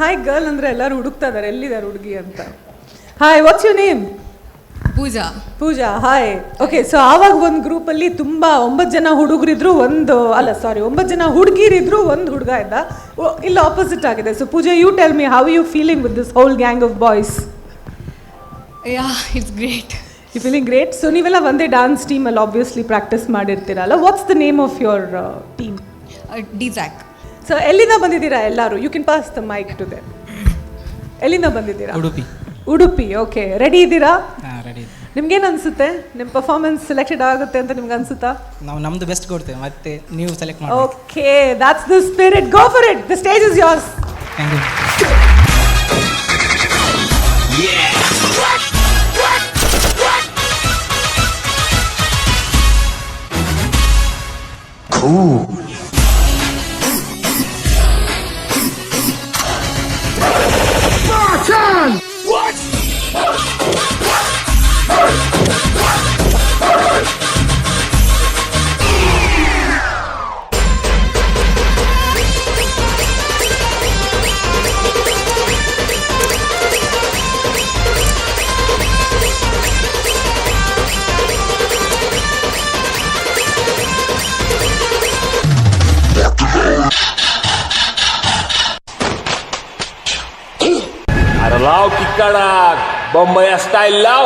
ಹಾಯ್ ಗರ್ಲ್ ಅಂದರೆ ಎಲ್ಲರೂ ಹುಡುಕ್ತಾ ಇದ್ದಾರೆ, ಎಲ್ಲಿದ್ದಾರೆ ಹುಡುಗಿ ಅಂತ. Hi, what's your name? Pooja. Pooja, hi. Okay, so ಆವಾಗ ಒಂದು ಗ್ರೂಪಲ್ಲಿ ತುಂಬ ಒಂಬತ್ತು ಜನ ಹುಡುಗರಿದ್ರು, ಒಂದು, ಅಲ್ಲ ಸಾರಿ, ಒಂಬತ್ತು ಜನ ಹುಡುಗಿರಿದ್ರು, ಒಂದು ಹುಡುಗ ಇದ್ದ. ಇಲ್ಲ, ಆಪೋಸಿಟ್ ಆಗಿದೆ. So Pooja, you tell me, how you feeling with this whole gang of boys? Yeah, it's great. You feeling great. So ನೀವೆಲ್ಲ ಒಂದೇ ಡಾನ್ಸ್ ಟೀಮಲ್ಲಿ ಆಬ್ವಿಯಸ್ಲಿ ಪ್ರಾಕ್ಟೀಸ್ ಮಾಡಿರ್ತೀರಲ್ಲ. What's the name of your team? ಡಿಜ್ಯಾಕ್. So ಎಲ್ಲಿಂದ ಬಂದಿದ್ದೀರಾ ಎಲ್ಲರೂ? You can pass the mic to them. ಎಲ್ಲಿಂದ ಬಂದಿದ್ದೀರಾ? ಉಡುಪಿ. ಉಡುಪಿ, ಓಕೆ. ರೆಡಿ ಇದ್ದೀರಾ? ಹಾಂ, ರೆಡಿ. ನಿಮ್ಗೇನು ಅನಿಸುತ್ತೆ, ನಿಮ್ಮ ಪರ್ಫಾರ್ಮೆನ್ಸ್ ಸೆಲೆಕ್ಟೆಡ್ ಆಗುತ್ತೆ ಅಂತ ನಿಮ್ಗೆ ಅನ್ಸುತ್ತಾ? ನಾವು ನಮ್ಮದು ಬೆಸ್ಟ್ ಕೊಡ್ತೇವೆ, ಮತ್ತೆ ನೀವು ಸೆಲೆಕ್ಟ್ ಮಾಡಿ. Okay, that's the spirit. Go for it, the stage is yours. Thank you. Cool. Lao ಕಿಕ್ಕಡ ಬೊಂಬೆಯ style Lao.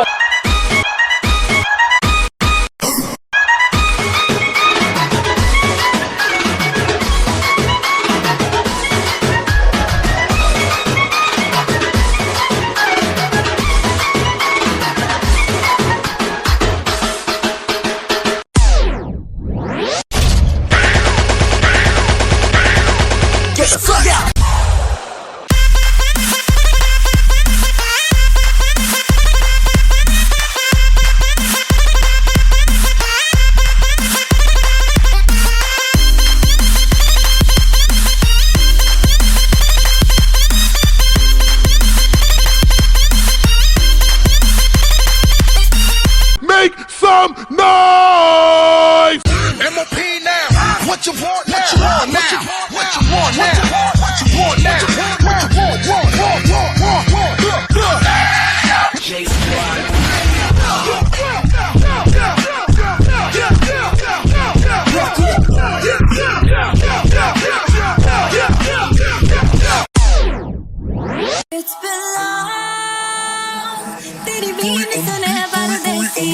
Get the fuck out! Make some noise! MOP now. What you want now? What you want now? What you want now? What you want now? What you want? Want, want, want, want, want. Look, look. J Squad. It's been long, तेरी भी सुने परदेसी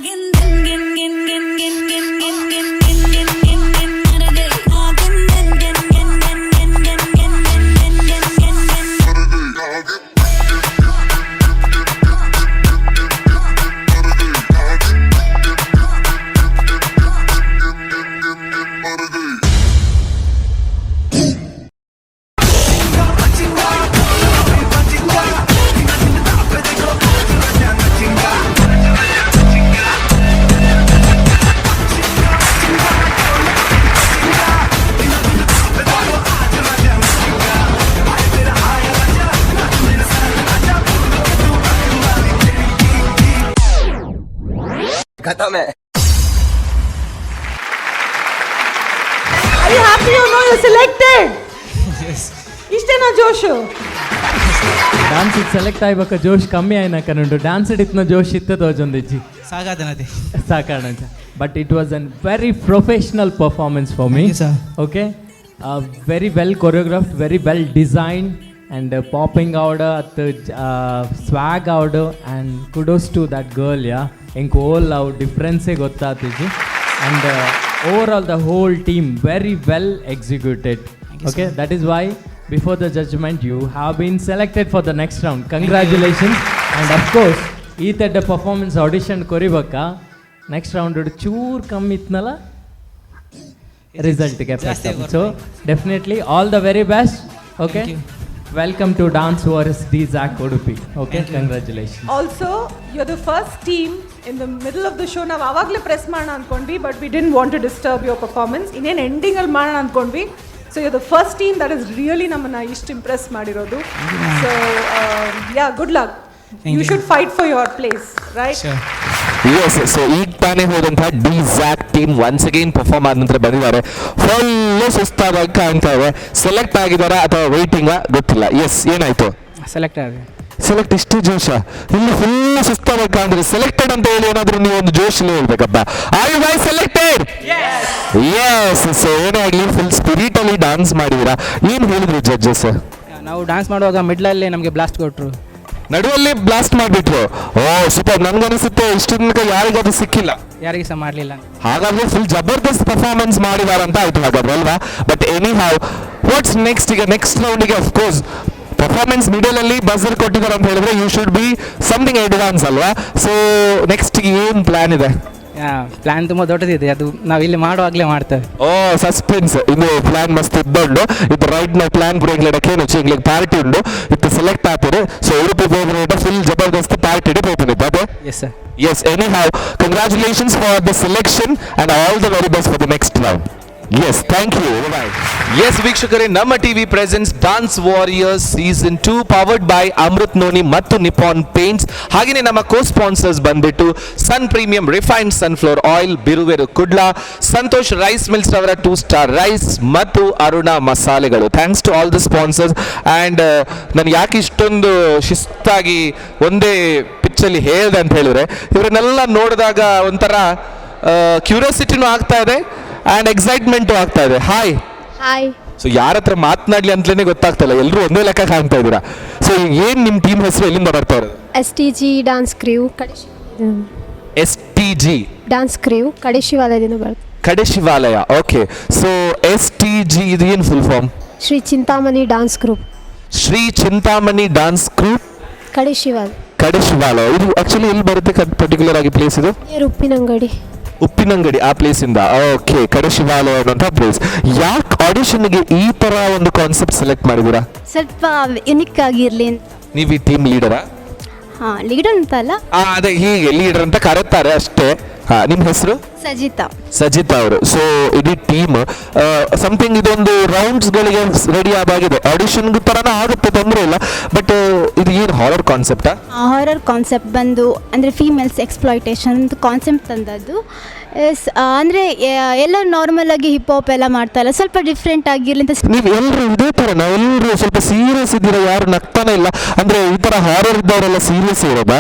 गिन गिन गिन गिन गिन गिन गिन गिन गिन गिन गिन गिन मर गई गिन गिन गिन गिन गिन गिन गिन गिन गिन गिन गिन गिन गिन. खत्म है. Are you happy you know you selected? ಇಷ್ಟೇನಾ ಜೋಶು? ಡ್ಯಾನ್ಸ್ ಸೆಲೆಕ್ಟ್ ಆಯ್ಬಕ್ಕ ಜೋಶ್ ಕಮ್ಮಿ ಆಯ್ನ ಕನುಂಡು. ಡ್ಯಾನ್ಸ್ ಇತ್ನ ಜೋಶ್ ಇತ್ತೆ ತೋಜೊಂದಿಜ್ಜಿ. ಸಾಕಾದನತೆ. ಸಾಕಾಣ. But it was an very professional performance for me. You, sir. Okay, very well choreographed, very well design and popping out ಅತ್ ಸ್ವ್ಯಾಗ್ out, and kudos to that girl, yeah. ಎಂಕ್ ಓಲ್ ಅವು ಡಿಫ್ರೆನ್ಸೇ ಗೊತ್ತಾತಿಜಿ. And overall the whole team very well executed. Okay, that is why before the judgment you have been selected for the next round. Congratulations. And of course ಈ ತಡ್ಡ performance audition ಕೊರಿಬಕ್ಕ next round ಚೂರ್ ಕಮ್ಮಿ ಇತ್ನಲ್ಲ ರಿಸಲ್ಟ್ಗೆ. So definitely all the very best, okay? Welcome to Dance Warriors D Jack Udupi, okay? Congratulation. Also, you the first team in the middle of the show. ನಾವು ಆವಾಗಲೇ press ಮಾಡೋಣ ಅಂದ್ಕೊಂಡ್ವಿ, but we didn't want to disturb your performance. ಇನ್ನೇನು ಎಂಡಿಂಗಲ್ಲಿ ಮಾಡೋಣ ಅಂದ್ಕೊಂಡ್ವಿ. So you the first team that is really ನಮ್ಮನ್ನು ಇಷ್ಟು Impress ಮಾಡಿರೋದು. So yeah, good luck. You should fight for your place, right? S, so ಈಗ ತಾನೇ ಹೋದಂತಹ D Jack team once again perform ಆದ ನಂತರ ಬಂದಿದ್ದಾರೆ. ಫುಲ್ ಸುಸ್ತಾದಾಗ ಕಾಣ್ತಾ ಇದೆ. ಸೆಲೆಕ್ಟ್ ಆಗಿದಾರಾ ಅಥವಾ ವೈಟಿಂಗ್ ಗೊತ್ತಿಲ್ಲ. ಎಸ್, ಏನಾಯ್ತು? ಸೆಲೆಕ್ಟ್ ಆಗಿದೆ. ಸೆಲೆಕ್ಟ್? ಇಷ್ಟು ಜೋಶ? ಇಲ್ಲಿ ಫುಲ್ ಸುಸ್ತಾದಾಗ ಕಾಣ್ತಾರೆ. ಸೆಲೆಕ್ಟೆಡ್ ಅಂತ ಹೇಳಿ ಏನಾದ್ರು ನೀವು ಒಂದು ಜೋಶಲ್ಲಿ ಹೇಳ್ಬೇಕಪ್ಪ. Are you guys selected? Yes. So ಏನೇ ಆಗಲಿ, ಫುಲ್ ಸ್ಪಿರಿಟ್ ಅಲ್ಲಿ ಡಾನ್ಸ್ ಮಾಡಿದೀರಾ. ಏನ್ ಹೇಳಿದ್ರು ಜಡ್ಜಸ್? ನಾವು ಡ್ಯಾನ್ಸ್ ಮಾಡುವಾಗ ಮಿಡ್ಲಲ್ಲಿ ನಮಗೆ ಬ್ಲಾಸ್ಟ್ ಕೊಟ್ಟರು. ನಡುವಲ್ಲಿ ಬ್ಲಾಸ್ಟ್ ಮಾಡಿಬಿಟ್ರು. ಓ ಸೂಪರ್. ನನ್ಗನ್ಸುತ್ತೆ ಇಷ್ಟು ತನಕ ಯಾರಿಗೂ ಅದು ಸಿಕ್ಕಿಲ್ಲ. ಯಾರಿಗೆ ಸಹ ಮಾಡಲಿಲ್ಲ. ಹಾಗಾದ್ರೆ ಫುಲ್ ಜಬರ್ದಸ್ತ್ ಪರ್ಫಾರ್ಮೆನ್ಸ್ ಮಾಡಿದಾರ ಅಂತ ಆಯ್ತು ಹಾಗಾದ್ರೆ, ಅಲ್ವಾ? But anyhow, what's next? ಈಗ ನೆಕ್ಸ್ಟ್ ರೌಂಡಿಗೆ of course performance middle ಅಲ್ಲಿ ಬಜರ್ ಕೊಟ್ಟಿದ್ದಾರೆ ಅಂತ ಹೇಳಿದ್ರೆ you should be something advance, ಅಲ್ವಾ? ಸೊ ನೆಕ್ಸ್ಟ್ ಏನ್ ಪ್ಲಾನ್ ಇದೆ? ಪ್ಲಾನ್ ತುಂಬ ದೊಡ್ಡದಿದೆ. ಅದು ನಾವು ಇಲ್ಲಿ ಮಾಡುವಾಗಲೇ ಮಾಡ್ತೇವೆ. ಓ ಸಸ್ಪೆನ್ಸ್. ಇದು ಪ್ಲಾನ್ ಮಸ್ತ್ ಇದ್ದುಂಡು. ಇದು ರೈಟ್ ನಾವು ಪ್ಲಾನ್ ಪೂರ ಎಂಗ್ಲೆಡ ಕೇನುಚಿ. ಎಂಗ್ಲೆಗ್ ಪಾರ್ಟಿ ಉಂಡು. ಇತ್ತು ಸೆಲೆಕ್ಟ್ ಆಪೇರು. ಸೊ ಉಡುಪಿ ಪೋಪುನ ಫುಲ್ ಜಬರ್ದಸ್ತ್ ಪಾರ್ಟಿ ಇಡೆ ಪೋಪುನಿತ್ತು ಅದೇ. Yes sir. Yes, anyhow, congratulations for the selection and all the very best for the next round. Yes, thank you. Bye. S ವೀಕ್ಷಕರೇ, ನಮ್ಮ TV presents Dance Warriors season 2, powered by Amrit noni ಮತ್ತು Nippon paints. ಹಾಗೆಯೇ ನಮ್ಮ co sponsors ಬಂದ್ಬಿಟ್ಟು ಸನ್ premium refined sunflower oil, ಬಿರುವೆರು Kudla, Santosh rice mills ಅವರ two star rice ಮತ್ತು ಅರುಣ ಮಸಾಲೆಗಳು. Thanks to all the sponsors. And ನಾನು ಯಾಕೆ ಇಷ್ಟೊಂದು ಶಿಸ್ತಾಗಿ ಒಂದೇ ಪಿಚ್ಚಲ್ಲಿ ಹೇಳಿದೆ ಅಂತ ಹೇಳಿದ್ರೆ, ಇವರನ್ನೆಲ್ಲ ನೋಡಿದಾಗ ಒಂಥರ ಕ್ಯೂರಿಯಾಸಿಟಿನೂ ಆಗ್ತಾ ಇದೆ ಆ್ಯಂಡ್ ಎಕ್ಸೈಟ್ಮೆಂಟು ಆಗ್ತಾ ಇದೆ. ಹಾಯ್. ಹಾಯ್. ಸೊ ಯಾರ ಹತ್ರ ಮಾತನಾಡ್ಲಿ ಅಂತಲೇ ಗೊತ್ತಾಗ್ತಾ ಇಲ್ಲ, ಎಲ್ಲರೂ ಒಂದೇ ಲೆಕ್ಕ ಕಾಣ್ತಾ ಇದ್ದೀರಾ. ಸೊ ಏನು ನಿಮ್ಮ ಟೀಮ್ ಹೆಸರು, ಎಲ್ಲಿಂದ ಬರ್ತಾ ಇರೋದು? S T G dance crew ಕಡೆ, S T G dance crew ಕಡೆ ಶಿವಾಲಯದಿಂದ ಬರುತ್ತೆ. Kadeshivalaya. Okay, so S T G ಇದು ಏನು full form? Shri Chintamani dance group. Shri Chintamani dance group Kadeshivalaya. Kadeshivalaya ಇದು ಆಕ್ಚುಲಿ ಎಲ್ಲಿ ಬರುತ್ತೆ ಪರ್ಟಿಕ್ಯುಲರ್ ಆಗಿ ಪ್ಲೇಸ್ ಇದು? ನಿಯರ್ ಉಪ್ಪಿನಂಗಡಿ. ಉಪ್ಪಿನಂಗಡಿ ಆ ಪ್ಲೇಸ್ ಇಂದ. ಓಕೆ, ಕಡೆಶಿವಾಲಯ ಅನ್ನುವಂಥ ಪ್ಲೇಸ್. ಯಾಕೆ ಆಡಿಷನ್ಗೆ ಈ ತರ ಒಂದು ಕಾನ್ಸೆಪ್ಟ್ ಸೆಲೆಕ್ಟ್ ಮಾಡಿದ್ದೀರಾ? ಸ್ವಲ್ಪ ಯುನಿಕ್ ಆಗಿರಲಿ. ನೀವು ಈ ಟೀಮ್ ಲೀಡರಾ? ಹಾಂ, ಲೀಡರ್ ಅಂತ ಅಲ್ಲ. ಅದೇ ಹೀಗೆ ಲೀಡರ್ ಅಂತ ಕರೆತಾರೆ ಅಷ್ಟೇ. ಹಾ, ನಿಮ್ಮ ಹೆಸರು? ಸಜಿತಾ. ಸಜಿತಾ ಅವರು. ಸೊ ಇಡೀ ಟೀಮ್ ಸಮಥಿಂಗ್ ಇದೊಂದು ರೌಂಡ್ಸ್ ಗಳಿಗೆ ರೆಡಿ ಆಗಿದೆ. ಆಡಿಷನ್ ತರನ ಆಗುತ್ತೆ, ತೊಂದರೆ ಇಲ್ಲ. ಬಟ್ ಇದು ಏನು ಹಾರರ್ ಕಾನ್ಸೆಪ್ಟಾ? ಹಾರರ್ ಕಾನ್ಸೆಪ್ಟ್ ಬಂದು ಅಂದರೆ ಫೀಮೇಲ್ಸ್ ಎಕ್ಸ್ಪ್ಲಾಯ್ಟೇಷನ್ ಅಂತ ಕಾನ್ಸೆಪ್ಟ್ ತಂದದ್ದು. ಎಸ್, ಅಂದರೆ ಎಲ್ಲ ನಾರ್ಮಲ್ ಆಗಿ ಹಿಪ್ ಹಾಪ್ ಎಲ್ಲ ಮಾಡ್ತಾರಲ್ಲ, ಸ್ವಲ್ಪ ಡಿಫ್ರೆಂಟ್ ಆಗಿರಲಿ ಅಂತ. ನೀವು ಎಲ್ಲರೂ ಇದೇ ಥರನಾ? ಎಲ್ಲರೂ ಸ್ವಲ್ಪ ಸೀರಿಯಸ್ ಇದ್ದೀರಾ, ಯಾರು ನಗ್ತಾನೆ ಇಲ್ಲ. ಅಂದ್ರೆ ಈ ತರ ಹಾರರ್ ಇದ್ದವರೆಲ್ಲ ಸೀರಿಯಸ್ ಇರೋದಾ?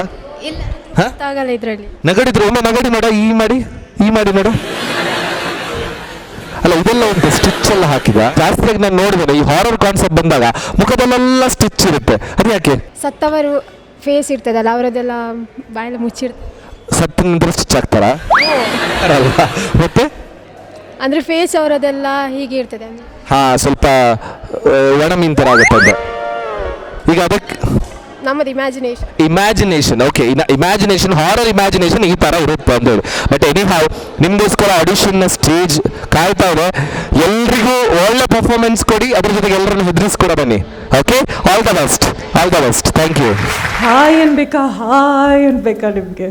ಇಲ್ಲ. ಗೊತ್ತಾಗಲ್ಲ ಇದರಲ್ಲಿ. ನಗಡಿದ್ರು ಒಮ್ಮೆ ನಗಡಿ ನೋಡ, ಈ ಮಾಡಿ ಈ ಮಾಡಿ ನೋಡ. ಅಲ್ಲ, ಇದೆಲ್ಲ ಉಂಟು, ಸ್ಟಿಚ್ ಎಲ್ಲ ಹಾಕಿದ. ಜಾಸ್ತಿಯಾಗಿ ನಾನು ನೋಡಿದ್ದೇನೆ, ಈ ಹಾರರ್ ಕಾನ್ಸೆಪ್ಟ್ ಬಂದಾಗ ಮುಖದಲ್ಲೆಲ್ಲ ಸ್ಟಿಚ್ ಇರುತ್ತೆ, ಅದು ಯಾಕೆ? ಸತ್ತವರು ಫೇಸ್ ಇರ್ತದಲ್ಲ, ಅವರದೆಲ್ಲ ಬಾಯೆಲ್ಲ ಮುಚ್ಚಿರ್ತದೆ. ಸತ್ತ ನಂತರ ಸ್ಟಿಚ್ ಹಾಕ್ತಾರಾ ಅಲ್ವಾ? ಮತ್ತೆ ಅಂದರೆ ಫೇಸ್ ಅವರದೆಲ್ಲ ಹೀಗೆ ಇರ್ತದೆ. ಹಾ, ಸ್ವಲ್ಪ ಒಣ ಮೀನ್ ಥರ ಆಗುತ್ತೆ ಅದು. ಈಗ ಅದಕ್ಕೆ ನಮ್ಮದು imagination. Imagination, okay, imagination, horror imagination ಈ ಥರ ಇರುತ್ತೆ ಅಂತೇಳಿ. ಬಟ್ ಎನಿ ಹಾವ್ ನಿಮಗೋಸ್ಕರ ಆಡಿಷನ್ನ ಸ್ಟೇಜ್ ಕಾಯ್ತಾ ಇದೆ. ಎಲ್ರಿಗೂ ಒಳ್ಳೆ ಪರ್ಫಾರ್ಮೆನ್ಸ್ ಕೊಡಿ, ಅದ್ರ ಜೊತೆಗೆ ಎಲ್ಲರನ್ನು ಹೆದರಿಸ್ಕೊಡ ಬನ್ನಿ. Okay, all the best, all the best, thank you. Hi ಅನ್ಬೇಕಾ, hi ಅನ್ಬೇಕಾ ನಿಮಗೆ?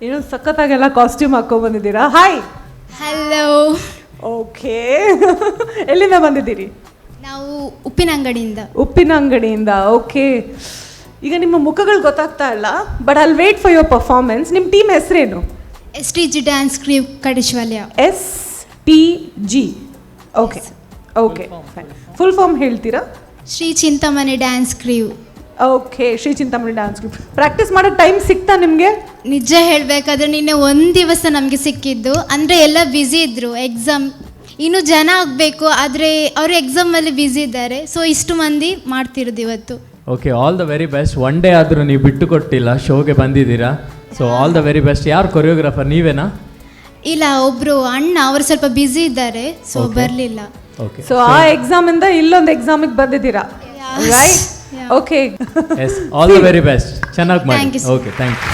ಏನೋ ಸಖತ್ತಾಗೆಲ್ಲ ಕಾಸ್ಟ್ಯೂಮ್ ಹಾಕೊಂಡ್ಬಂದಿದ್ದೀರಾ. ಹಾಯ್. ಹಲೋ. ಓಕೆ, ಎಲ್ಲಿಂದ ಬಂದಿದ್ದೀರಿ? ನಾವು ಉಪ್ಪಿನಂಗಡಿಯಿಂದ. ಉಪ್ಪಿನಂಗಡಿಯಿಂದ. ಓಕೆ, ಈಗ ನಿಮ್ಮ ಮುಖಗಳು ಗೊತ್ತಾಗ್ತಾ ಇಲ್ಲ, but I wait for your performance. ನಿಮ್ಮ ಟೀಮ್ ಹೆಸರೇನು? S T G dance crew Kadeshivalaya. S T G, okay okay. Full form ಹೇಳ್ತೀರಾ? Shri Chintamani dance crew. Okay, Shri Chintamani dance group. Practice ಮಾಡೋ time ಸಿಗ್ತಾ ನಿಮಗೆ? ನಿಜ ಹೇಳಬೇಕಾದ್ರೆ ನಿನ್ನೆ ಒಂದು ದಿವಸ ನಮಗೆ ಸಿಕ್ಕಿದ್ದು. ಅಂದರೆ ಎಲ್ಲ ಬ್ಯುಸಿ ಇದ್ದರು, ಎಕ್ಸಾಮ್ ಇನ್ನೂ ಜನ ಆಗಬೇಕು, ಆದರೆ ಅವರು ಎಕ್ಸಾಮಲ್ಲಿ ಬ್ಯುಸಿ ಇದ್ದಾರೆ. ಸೊ ಇಷ್ಟು ಮಂದಿ ಮಾಡ್ತಿರೋದು ಇವತ್ತು. Okay, all the very best. One day ಆದರೂ ನೀವು ಬಿಟ್ಟು ಕೊಟ್ಟಿಲ್ಲ, ಶೋಗೆ ಬಂದಿದ್ದೀರಾ. So all the very best. ಯಾರು ಕೊರಿಯೋಗ್ರಾಫರ್, ನೀವೇನಾ? ಇಲ್ಲ, ಒಬ್ಬರು ಅಣ್ಣ, ಅವರು ಸ್ವಲ್ಪ ಬ್ಯುಸಿ ಇದ್ದಾರೆ, ಸೊ ಬರಲಿಲ್ಲ. ಓಕೆ, ಸೊ ಆ ಎಕ್ಸಾಮ್ ಇಂದ ಇಲ್ಲೊಂದು ಎಕ್ಸಾಮಿಗೆ ಬಂದಿದ್ದೀರಾ, right? Okay, yes, all the very best. ಚೆನ್ನಾಗಿ ಮಾಡಿ. Okay, thank you.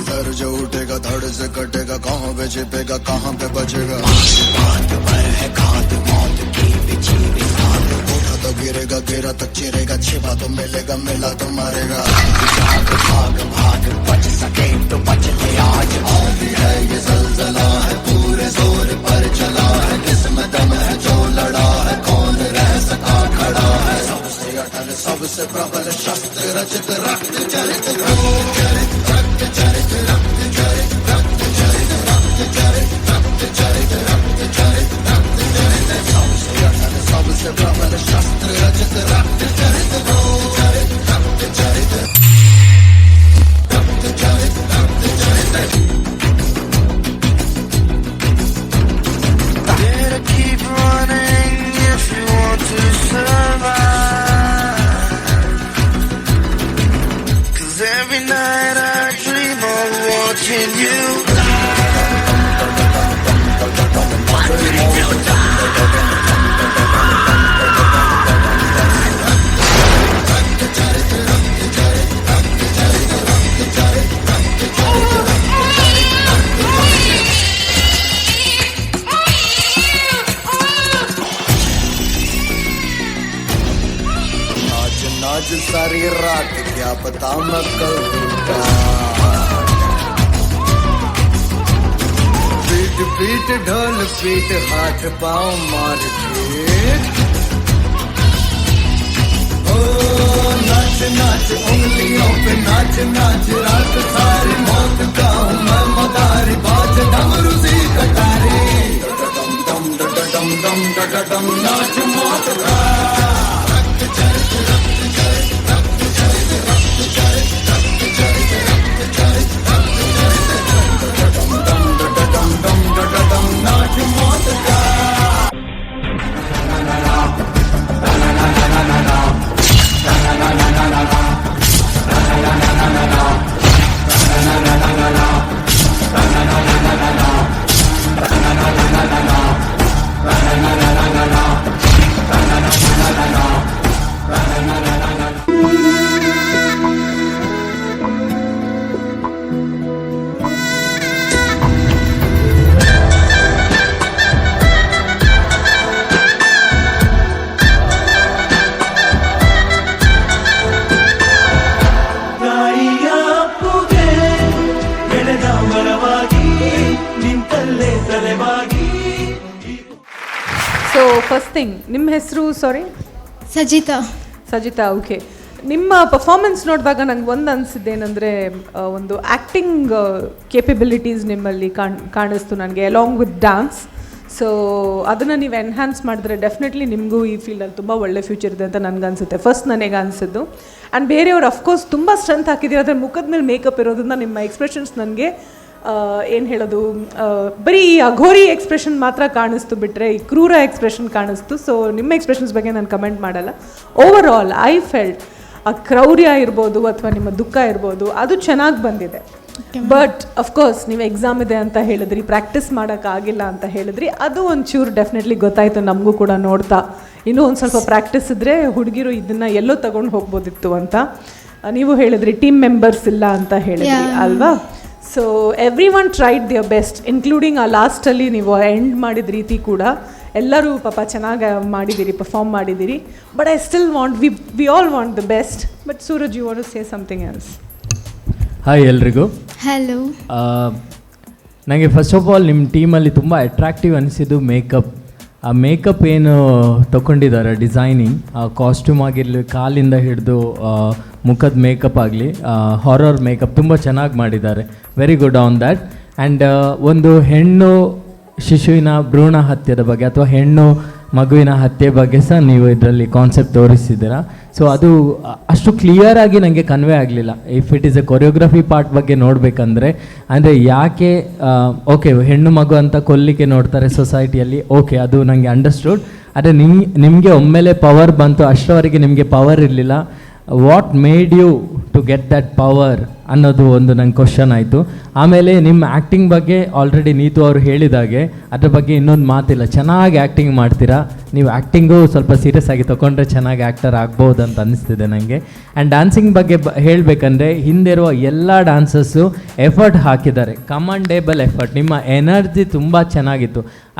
Sir जो उठेगा धड़ से कटेगा, कहाँ पे छिपेगा, कहाँ पे बचेगा। बात पर है घात मौत की बिछी बिसात। उठा तो गिरेगा, गिरा तो चिरेगा, छिपा तो मिलेगा, मिला तो मरेगा। भाग भाग भाग, बच सके तो बच ले आज। आंधी है ये जलजला है, पूरे जोर पर चला है, किसमें दम है जो लड़ा है, कौन रह सका खड़ा है। सबसे अटल सबसे प्रबल शस्त्र रचित रक्त चरित चरित रक्त चरित रक्त चरित रक्त चरित रक्त चरित रक्त चरित रक्त चरित रक्त चरित। सबसे अटल सबसे प्रबल शस्त्र रचित रक्त चरित चरित रक्त चरित रक्त चरित रक्त चरित। Better keep running if you want to survive. 'Cause every night I dream of watching you. नाच नाच सारी रात, क्या पता मैं कल टूटा। पीट पीट ढोल पीट, हाथ पाँव मार के। ओ नाच नाच उंगलियों पे नाच नाच, रात सारी मौत का हूँ मैं मदारी, बाज डमरू सी। So first thing, ನಿಮ್ಮ ಹೆಸರು? ಸಾರಿ? ಸಜಿತಾ. ಸಜಿತಾ, ಓಕೆ. ನಿಮ್ಮ ಪರ್ಫಾರ್ಮೆನ್ಸ್ ನೋಡಿದಾಗ ನಂಗೆ ಒಂದು ಅನಿಸಿದ್ದೇನೆಂದರೆ, ಒಂದು ಆ್ಯಕ್ಟಿಂಗ್ ಕೇಪಬಿಲಿಟೀಸ್ ನಿಮ್ಮಲ್ಲಿ ಕಾಣಿಸ್ತು ನನಗೆ, ಅಲಾಂಗ್ ವಿತ್ ಡ್ಯಾನ್ಸ್. ಸೊ ಅದನ್ನು ನೀವು ಎನ್ಹ್ಯಾನ್ಸ್ ಮಾಡಿದ್ರೆ ಡೆಫಿನೆಟ್ಲಿ ನಿಮಗೂ ಈ ಫೀಲ್ಡಲ್ಲಿ ತುಂಬ ಒಳ್ಳೆ ಫ್ಯೂಚರ್ ಇದೆ ಅಂತ ನನಗನ್ಸುತ್ತೆ. ಫಸ್ಟ್ ನನಗೆ ಅನಿಸಿದ್ದು. ಆ್ಯಂಡ್ ಬೇರೆಯವರು ಅಫ್ಕೋರ್ಸ್ ತುಂಬ ಸ್ಟ್ರೆಂತ್ ಹಾಕಿದ್ದೀರ, ಆದರೆ ಮುಖದ ಮೇಲೆ ಮೇಕಪ್ ಇರೋದ್ರಿಂದ ನಿಮ್ಮ ಎಕ್ಸ್ಪ್ರೆಷನ್ಸ್ ನನಗೆ ಏನು ಹೇಳೋದು, ಬರೀ ಈ ಅಘೋರಿ ಎಕ್ಸ್ಪ್ರೆಷನ್ ಮಾತ್ರ ಕಾಣಿಸ್ತು, ಬಿಟ್ಟರೆ ಈ ಕ್ರೂರ ಎಕ್ಸ್ಪ್ರೆಷನ್ ಕಾಣಿಸ್ತು. ಸೊ ನಿಮ್ಮ ಎಕ್ಸ್ಪ್ರೆಷನ್ಸ್ ಬಗ್ಗೆ ನಾನು ಕಮೆಂಟ್ ಮಾಡಲ್ಲ. ಓವರ್ ಆಲ್ I felt ಆ ಕ್ರೌರ್ಯ ಇರ್ಬೋದು ಅಥವಾ ನಿಮ್ಮ ದುಃಖ ಇರ್ಬೋದು, ಅದು ಚೆನ್ನಾಗಿ ಬಂದಿದೆ. ಬಟ್ ಅಫ್ಕೋರ್ಸ್ ನೀವು ಎಕ್ಸಾಮ್ ಇದೆ ಅಂತ ಹೇಳಿದ್ರಿ, ಪ್ರಾಕ್ಟೀಸ್ ಮಾಡೋಕ್ಕಾಗಿಲ್ಲ ಅಂತ ಹೇಳಿದ್ರಿ. ಅದು ಒಂಚೂರು ಡೆಫಿನೆಟ್ಲಿ ಗೊತ್ತಾಯಿತು ನಮಗೂ ಕೂಡ ನೋಡ್ತಾ. ಇನ್ನೂ ಒಂದು ಸ್ವಲ್ಪ ಪ್ರಾಕ್ಟೀಸ್ ಇದ್ದರೆ ಹುಡುಗಿರು ಇದನ್ನು ಎಲ್ಲೋ ತಗೊಂಡು ಹೋಗ್ಬೋದಿತ್ತು ಅಂತ. ನೀವು ಹೇಳಿದ್ರಿ ಟೀಮ್ ಮೆಂಬರ್ಸ್ ಇಲ್ಲ ಅಂತ ಹೇಳಿದ್ರಿ ಅಲ್ವಾ? So everyone tried their best, including ಆ ಲಾಸ್ಟಲ್ಲಿ ನೀವು ಎಂಡ್ ಮಾಡಿದ ರೀತಿ ಕೂಡ ಎಲ್ಲರೂ ಪಾಪ ಚೆನ್ನಾಗಿ ಮಾಡಿದ್ದೀರಿ, ಪರ್ಫಾರ್ಮ್ ಮಾಡಿದ್ದೀರಿ. But I still want, we all want the best. But Suraj, you want to say something else? Hi ಎಲ್ರಿಗೂ. ಹಲೋ. ನನಗೆ ಫಸ್ಟ್ ಆಫ್ ಆಲ್ ನಿಮ್ಮ ಟೀಮಲ್ಲಿ ತುಂಬ ಅಟ್ರಾಕ್ಟಿವ್ ಅನಿಸಿದ್ದು ಮೇಕಪ್. ಆ ಮೇಕಪ್ ಏನು ತೊಗೊಂಡಿದ್ದಾರೆ, ಡಿಸೈನಿಂಗ್, ಆ ಕಾಸ್ಟ್ಯೂಮ್ ಆಗಿರಲಿ, ಕಾಲಿಂದ ಹಿಡಿದು ಮುಖದ ಮೇಕಪ್ ಆಗಲಿ, ಹಾರರ್ ಮೇಕಪ್ ತುಂಬ ಚೆನ್ನಾಗಿ ಮಾಡಿದ್ದಾರೆ. Very good on that. And ಒಂದು ಹೆಣ್ಣು ಶಿಶುವಿನ ಭ್ರೂಣ ಹತ್ಯೆದ ಬಗ್ಗೆ ಅಥವಾ ಹೆಣ್ಣು ಮಗುವಿನ ಹತ್ಯೆ ಬಗ್ಗೆ ಸಹ ನೀವು ಇದರಲ್ಲಿ ಕಾನ್ಸೆಪ್ಟ್ ತೋರಿಸಿದ್ದೀರಾ. ಸೊ ಅದು ಅಷ್ಟು ಕ್ಲಿಯರಾಗಿ ನನಗೆ ಕನ್ವೆ ಆಗಲಿಲ್ಲ. If it is a choreography part ಬಗ್ಗೆ ನೋಡಬೇಕಂದ್ರೆ, ಅಂದರೆ ಯಾಕೆ ಓಕೆ ಹೆಣ್ಣು ಮಗು ಅಂತ ಕೊಲ್ಲಿಕ್ಕೆ ನೋಡ್ತಾರೆ ಸೊಸೈಟಿಯಲ್ಲಿ, ಓಕೆ ಅದು ನನಗೆ ಅಂಡರ್ಸ್ಟುಡ್. ಆದರೆ ನಿಮಗೆ ಒಮ್ಮೆಲೆ ಪವರ್ ಬಂತು, ಅಷ್ಟರವರೆಗೆ ನಿಮಗೆ ಪವರ್ ಇರಲಿಲ್ಲ. What made you to get that power ಅನ್ನೋದು ಒಂದು ನಂಗೆ ಕ್ವಶನ್ ಆಯಿತು. ಆಮೇಲೆ ನಿಮ್ಮ ಆ್ಯಕ್ಟಿಂಗ್ ಬಗ್ಗೆ ಆಲ್ರೆಡಿ ನೀತು ಅವರು ಹೇಳಿದಾಗೆ ಅದ್ರ ಬಗ್ಗೆ ಇನ್ನೊಂದು ಮಾತಿಲ್ಲ, ಚೆನ್ನಾಗಿ ಆ್ಯಕ್ಟಿಂಗ್ ಮಾಡ್ತೀರಾ ನೀವು. ಆ್ಯಕ್ಟಿಂಗು ಸ್ವಲ್ಪ ಸೀರಿಯಸ್ ಆಗಿ ತೊಗೊಂಡ್ರೆ ಚೆನ್ನಾಗಿ ಆ್ಯಕ್ಟರ್ ಆಗ್ಬೋದು ಅಂತ ಅನಿಸ್ತಿದೆ ನನಗೆ. ಆ್ಯಂಡ್ ಡ್ಯಾನ್ಸಿಂಗ್ ಬಗ್ಗೆ ಹೇಳಬೇಕಂದ್ರೆ ಹಿಂದಿರುವ ಎಲ್ಲ ಡ್ಯಾನ್ಸಸ್ಸು ಎಫರ್ಟ್ ಹಾಕಿದ್ದಾರೆ, ಕಮಾಂಡೇಬಲ್ ಎಫರ್ಟ್. ನಿಮ್ಮ ಎನರ್ಜಿ ತುಂಬ ಚೆನ್ನಾಗಿತ್ತು.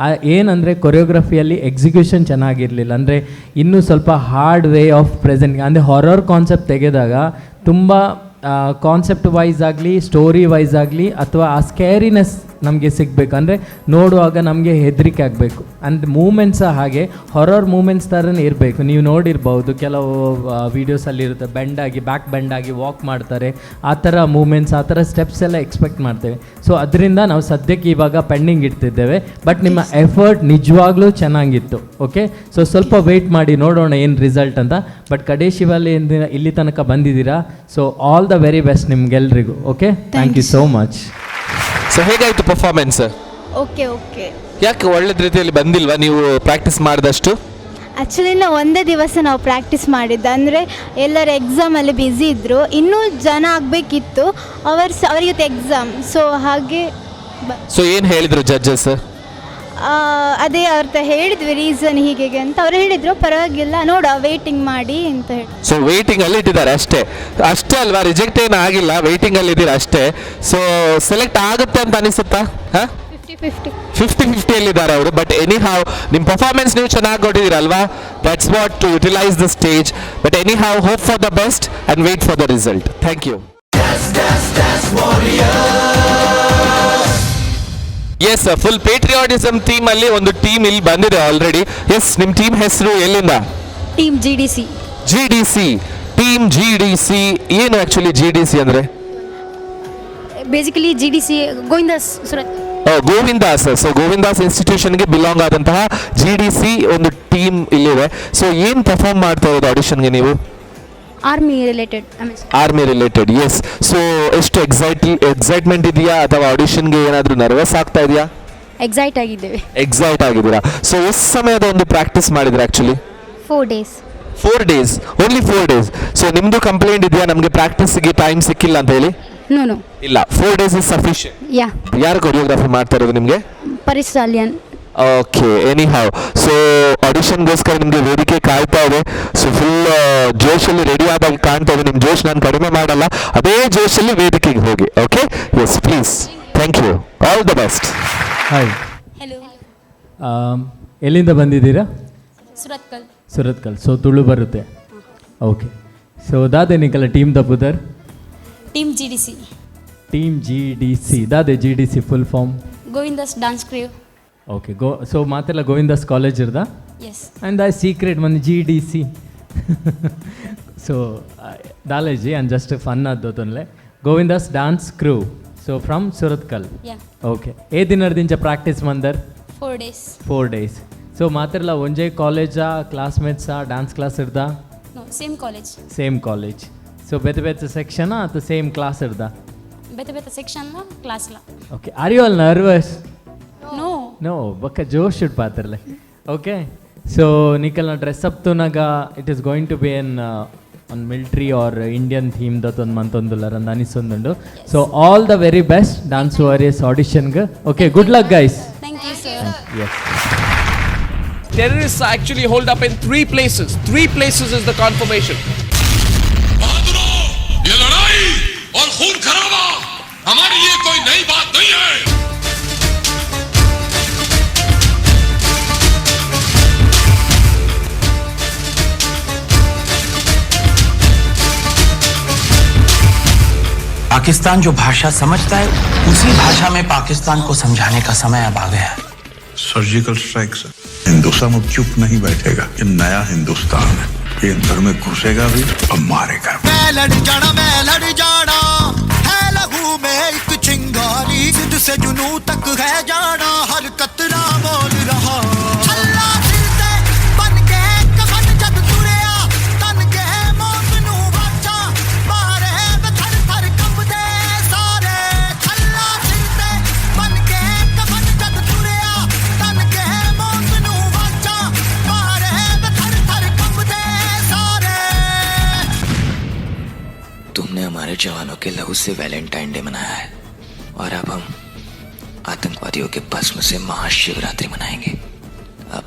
ಏನಂದರೆ ಕೊರಿಯೋಗ್ರಫಿಯಲ್ಲಿ ಎಕ್ಸಿಕ್ಯೂಷನ್ ಚೆನ್ನಾಗಿರಲಿಲ್ಲ. ಅಂದರೆ ಇನ್ನೂ ಸ್ವಲ್ಪ ಹಾರ್ಡ್ ವೇ ಆಫ್ ಪ್ರೆಸೆಂಟ್, ಅಂದರೆ ಹಾರರ್ ಕಾನ್ಸೆಪ್ಟ್ ತೆಗೆದಾಗ ತುಂಬ ಕಾನ್ಸೆಪ್ಟ್ ವೈಸ್ ಆಗಲಿ, ಸ್ಟೋರಿ ವೈಸ್ ಆಗಲಿ, ಅಥವಾ ಆ ಸ್ಕ್ಯಾರಿನೆಸ್ ನಮಗೆ ಸಿಗಬೇಕು. ಅಂದರೆ ನೋಡುವಾಗ ನಮಗೆ ಹೆದರಿಕೆ ಆಗಬೇಕು. ಆ್ಯಂಡ್ ಮೂಮೆಂಟ್ಸ್ ಸಹ ಹಾಗೆ ಹಾರರ್ ಮೂಮೆಂಟ್ಸ್ ಥರನೇ ಇರಬೇಕು. ನೀವು ನೋಡಿರ್ಬೋದು ಕೆಲವು ವೀಡಿಯೋಸಲ್ಲಿರುತ್ತೆ, ಬೆಂಡಾಗಿ ಬ್ಯಾಕ್ ಬೆಂಡಾಗಿ ವಾಕ್ ಮಾಡ್ತಾರೆ, ಆ ಥರ ಮೂಮೆಂಟ್ಸ್, ಆ ಥರ ಸ್ಟೆಪ್ಸ್ ಎಲ್ಲ ಎಕ್ಸ್ಪೆಕ್ಟ್ ಮಾಡ್ತೇವೆ. ಸೊ ಅದರಿಂದ ನಾವು ಸದ್ಯಕ್ಕೆ ಇವಾಗ ಪೆಂಡಿಂಗ್ ಇಡ್ತಿದ್ದೇವೆ. ಬಟ್ ನಿಮ್ಮ ಎಫರ್ಟ್ ನಿಜವಾಗ್ಲೂ ಚೆನ್ನಾಗಿತ್ತು. ಓಕೆ, ಸೊ ಸ್ವಲ್ಪ ವೆಯ್ಟ್ ಮಾಡಿ ನೋಡೋಣ ಏನು ರಿಸಲ್ಟ್ ಅಂತ. ಬಟ್ ಕಡೇಶಿವಲ್ಲಿ ಇಲ್ಲಿ ತನಕ ಬಂದಿದ್ದೀರಾ, so all the very best ನಿಮ್ಗೆಲ್ರಿಗೂ. Okay, thank you so much. So ಹೇಗಾಯಿತು ಪರ್ಫಾರ್ಮೆನ್ಸ್? Okay okay. ಯಾಕೆ ಒಳ್ಳೆದ ರೀತಿಯಲ್ಲಿ ಬಂದಿಲ್ವಾ ನೀವು ಪ್ರಾಕ್ಟೀಸ್ ಮಾಡಿದಷ್ಟು? ಆ್ಯಕ್ಚುಲಿ ನಾವು ಒಂದೇ ದಿವಸ ನಾವು ಪ್ರಾಕ್ಟೀಸ್ ಮಾಡಿದ್ದು. ಅಂದರೆ ಎಲ್ಲರ ಎಕ್ಸಾಮಲ್ಲಿ ಬ್ಯುಸಿ ಇದ್ದರು, ಇನ್ನೂ ಜನ ಆಗಬೇಕಿತ್ತು, ಅವರಿಗೆ ಎಕ್ಸಾಮ್. ಸೊ ಹಾಗೆ. ಸೊ ಏನು ಹೇಳಿದರು ಜಡ್ಜಸ್? ಅದೇ ಅವ್ರ ಹೇಳಿದ್ವಿ ರೀಸನ್ ಹೀಗೆ ಅಂತ. ಅವ್ರು ಹೇಳಿದರು ಪರವಾಗಿಲ್ಲ ನೋಡ ವೇಟಿಂಗ್ ಮಾಡಿ ಅಂತ ಹೇಳಿ. ಸೊ ವೇಟಿಂಗ್ ಅಲ್ಲಿ ಇಟ್ಟಿದ್ದಾರೆ ಅಷ್ಟೇ, ಅಷ್ಟೇ ಅಲ್ವಾ? ರಿಜೆಕ್ಟ್ ಏನು ಆಗಿಲ್ಲ, ವೇಟಿಂಗ್ ಅಲ್ಲಿ ಇದ್ದೀರಾ ಅಷ್ಟೇ. ಸೊ ಸೆಲೆಕ್ಟ್ ಆಗುತ್ತೆ ಅಂತ ಅನಿಸುತ್ತಾ? 50-50 ಇದ್ದಾರೆ ಅವರು. ಬಟ್ ಎನಿ ಹಾವ್ ನಿಮ್ಮ ಪರ್ಫಾರ್ಮೆನ್ಸ್ ನೀವು ಚೆನ್ನಾಗಿ ಕೊಟ್ಟಿದ್ದೀರಲ್ವಾ? That's what to utilise the stage. But anyhow hope for the best and wait for the result. Thank you. Yes, full patriotism theme ಅಲ್ಲಿ ಒಂದು ಟೀಮ್ ಇಲ್ಲಿ ಬಂದಿದೆ ಆಲ್ರೆಡಿ. ಎಸ್, ನಿಮ್ಮ ಟೀಮ್ ಹೆಸರು, ಎಲ್ಲಿಂದ? Team G D C. G D C, team G D C. ಏನು actually G D C ಅಂದ್ರೆ? Basically G D C Govindas Surat. Govindas. So Govindas ಇನ್ಸ್ಟಿಟ್ಯೂಷನ್ಗೆ ಬಿಲಾಂಗ್ ಆದಂತಹ ಜಿ ಡಿ ಸಿ ಒಂದು team ಇಲ್ಲಿದೆ. So ಏನು perform ಮಾಡ್ತಾ ಇರೋದು ಆಡಿಷನ್ಗೆ ನೀವು? Army related. Army related, yes. So ಎಷ್ಟು ಎಕ್ಸೈಟ್ಮೆಂಟ್ ಇದೆಯಾ ಅಥವಾ ಆಡಿಷನ್ಗೆ ಏನಾದರೂ ನರ್ವಸ್ ಆಗ್ತಾ ಇದೆಯಾ? ಎಕ್ಸೈಟ್ ಆಗಿದ್ದೇವೆ. ಎಕ್ಸೈಟ್ ಆಗಿದ್ದೀರಾ. ಸೊ ಎಷ್ಟು ಸಮಯದ ಒಂದು ಪ್ರಾಕ್ಟೀಸ್ ಮಾಡಿದ್ರೆ actually? 4 days. 4 days, only 4 days. So ನಿಮ್ಮದು ಕಂಪ್ಲೇಂಟ್ ಇದೆಯಾ ನಮಗೆ ಪ್ರಾಕ್ಟೀಸ್ಗೆ ಟೈಮ್ ಸಿಕ್ಕಿಲ್ಲ ಅಂತ ಹೇಳಿ? ನೋ ನೋ, ಇಲ್ಲ, 4 days is sufficient. ಯಾ. ಯಾರು ಕೊರಿಯೋಗ್ರಫಿ ಮಾಡ್ತಾ ಇರೋದು ನಿಮಗೆ? Paresh Salian. Okay, anyhow so ಆಡಿಷನ್ಗೋಸ್ಕರ ನಿಮಗೆ ವೇದಿಕೆ ಕಾಯ್ತಾ ಇದೆ. ಸೊ ಫುಲ್ ಜೋಶಲ್ಲಿ ರೆಡಿ ಆದಾಗ ಕಾಣ್ತಾ ಇದೆ. ನಿಮ್ಮ ಜೋಶ್ ನಾನು ಕಡಿಮೆ ಮಾಡಲ್ಲ, ಅದೇ ಜೋಶಲ್ಲಿ ವೇದಿಕೆಗೆ ಹೋಗಿ. Okay, yes please, thank you, all the best. Hi. Hello. ಎಲ್ಲಿಂದ ಬಂದಿದ್ದೀರಾ? ಸುರತ್ಕಲ್. ಸುರತ್ಕಲ್. ಸೊ ತುಳು ಬರುತ್ತೆ. ಓಕೆ, ಸೊ ದಾದೆ ನಿಕಲ ಟೀಮ್ the ಪುದರ್? Team G D C. Team G D C. ದಾದೆ G D C full form? Govindas dance crew. Okay, so ಮಾತೆಲ್ಲ Govindas college ಇರ್ದ? Yes. And the secret ಮಂದಿ G D C. So ದಾಲೇಜಿ and just fun ಅದ್ದೊತ್ತೊನ್ಲೆ. Govindas dance crew, so from Surathkal? Yeah. Okay, ಏ ದಿನರ್ದಿಂಚ practice ಮಂದರ್? 4 days. 4 days. So ಮಾತ್ರಲ್ಲ ಒಂಜೇ ಕಾಲೇಜಾ, ಕ್ಲಾಸ್ಮೇಟ್ಸಾ, ಡಾನ್ಸ್ ಕ್ಲಾಸ್ ಇರ್ದ? No, same college. Same college. So ಬೇತೆ ಬೇತೆ ಸೆಕ್ಷನ್ ಅಥವಾ ಸೇಮ್ ಕ್ಲಾಸ್ ಇರ್ದ? ಬೇತೆ ಬೇತೆ section ಕ್ಲಾಸ್ಲ. Okay, are you all nervous? No. No, ಬೊಕ್ಕ ಜೋಶ್ it ಪಾತ್ರಲೆ. ಓಕೆ, ಸೊ ನಿಕಲ್ನ ಡ್ರೆಸ್ ಅಪ್ ತೂನಗ it is going to be an on military or Indian theme ದತ್ತೊಂದು ಮಂತೊಂದುಲ್ಲರ ಅಂದ್ ಅನಿಸೊಂದುಂಡು. So all the very best dance warriors ಆಡಿಷನ್ಗೆ. Okay, good luck guys. Thank you sir. Yes. Terrorists are actually holed up in 3 places. 3 places is the confirmation. ये लड़ाई और खून खराबा हमारे लिए कोई नई बात नहीं है. पाकिस्तान जो भाषा समझता है उसी भाषा में पाकिस्तान को समझाने का समय अब आ गया है. सर्जिकल स्ट्राइक से हिंदुस्तान अब चुप नहीं बैठेगा. ये नया हिंदुस्तान है, ये अंदर में घुसेगा भी और मारेगा. मैं लड़ जाना, मैं लड़ जाना है लहू में एक चिंगारी, सिद्ध से जुनू तक है जाना, हर कतरा बोल रहा. छल्ला सिर ते बन के कफन जद तुरिया, तन के मौत नू वाचा मारे, वे थर थर कंबदे सारे. छल्ला सिर ते बन के कफन जद तुरिया, तन के मौत नू वाचा मारे, वे थर थर कंबदे सारे. तुमने हमारे जवानों के लहू से वैलेंटाइन डे मनाया है और अब हम आतंकवादियों के भस्म से महाशिवरात्रि मनाएंगे. अब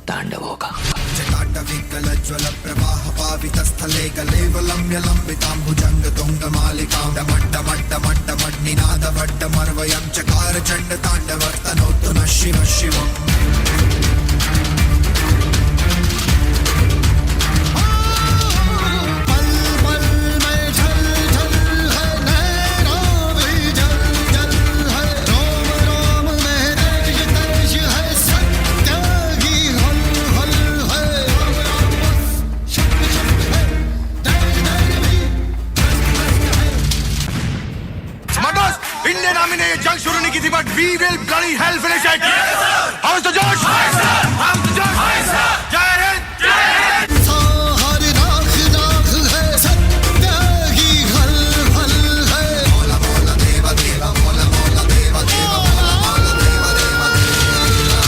तांडव होगा. जटाटविकलज्वल प्रवाह पावितस्थले गलेवलम्य लम्बितां भुजङ्ग तुङ्गमालिकां डमड्डमड्डमड्डमड्निनादवड्डमर्वयं चकार चण्ड ताण्डव तनोतु नः शिव शिवम्. पल पल में झल झल है नैना भी जल जल है, रोम रोम में तेज तेज है सत्य की हल हल है. शब्द शब्द है धैर्य धैर्य भी. Manoj, Indian army ने ये जंग शुरू नहीं की थी, but we will bloody hell finish it. How is the josh? How is the josh? जय हिंद, जय हिंद. हर राख राख है सत्य की हल हल है. मौला मौला देवा देवा मौला मौला देवा देवा मौला मौला देवा देवा देवा.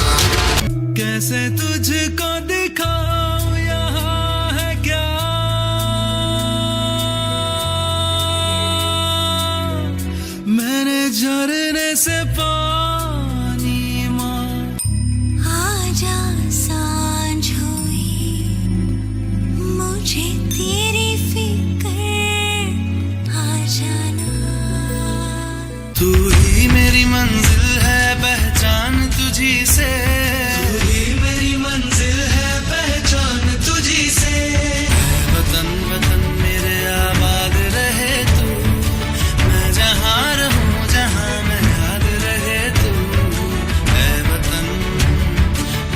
कैसे तुझको दिखाऊं यहाँ है क्या, मैंने झरने से पानी मांगा. आजा सांझ हुई मुझे तेरी फिक्र आ जाना. तू ही मेरी मंजिल है पहचान तुझी से, तू ही मेरी मंजिल है पहचान तुझी से. वतन वतन मेरे आबाद रहे तू, मैं जहाँ रहूँ जहाँ में याद रहे तू. ऐ वतन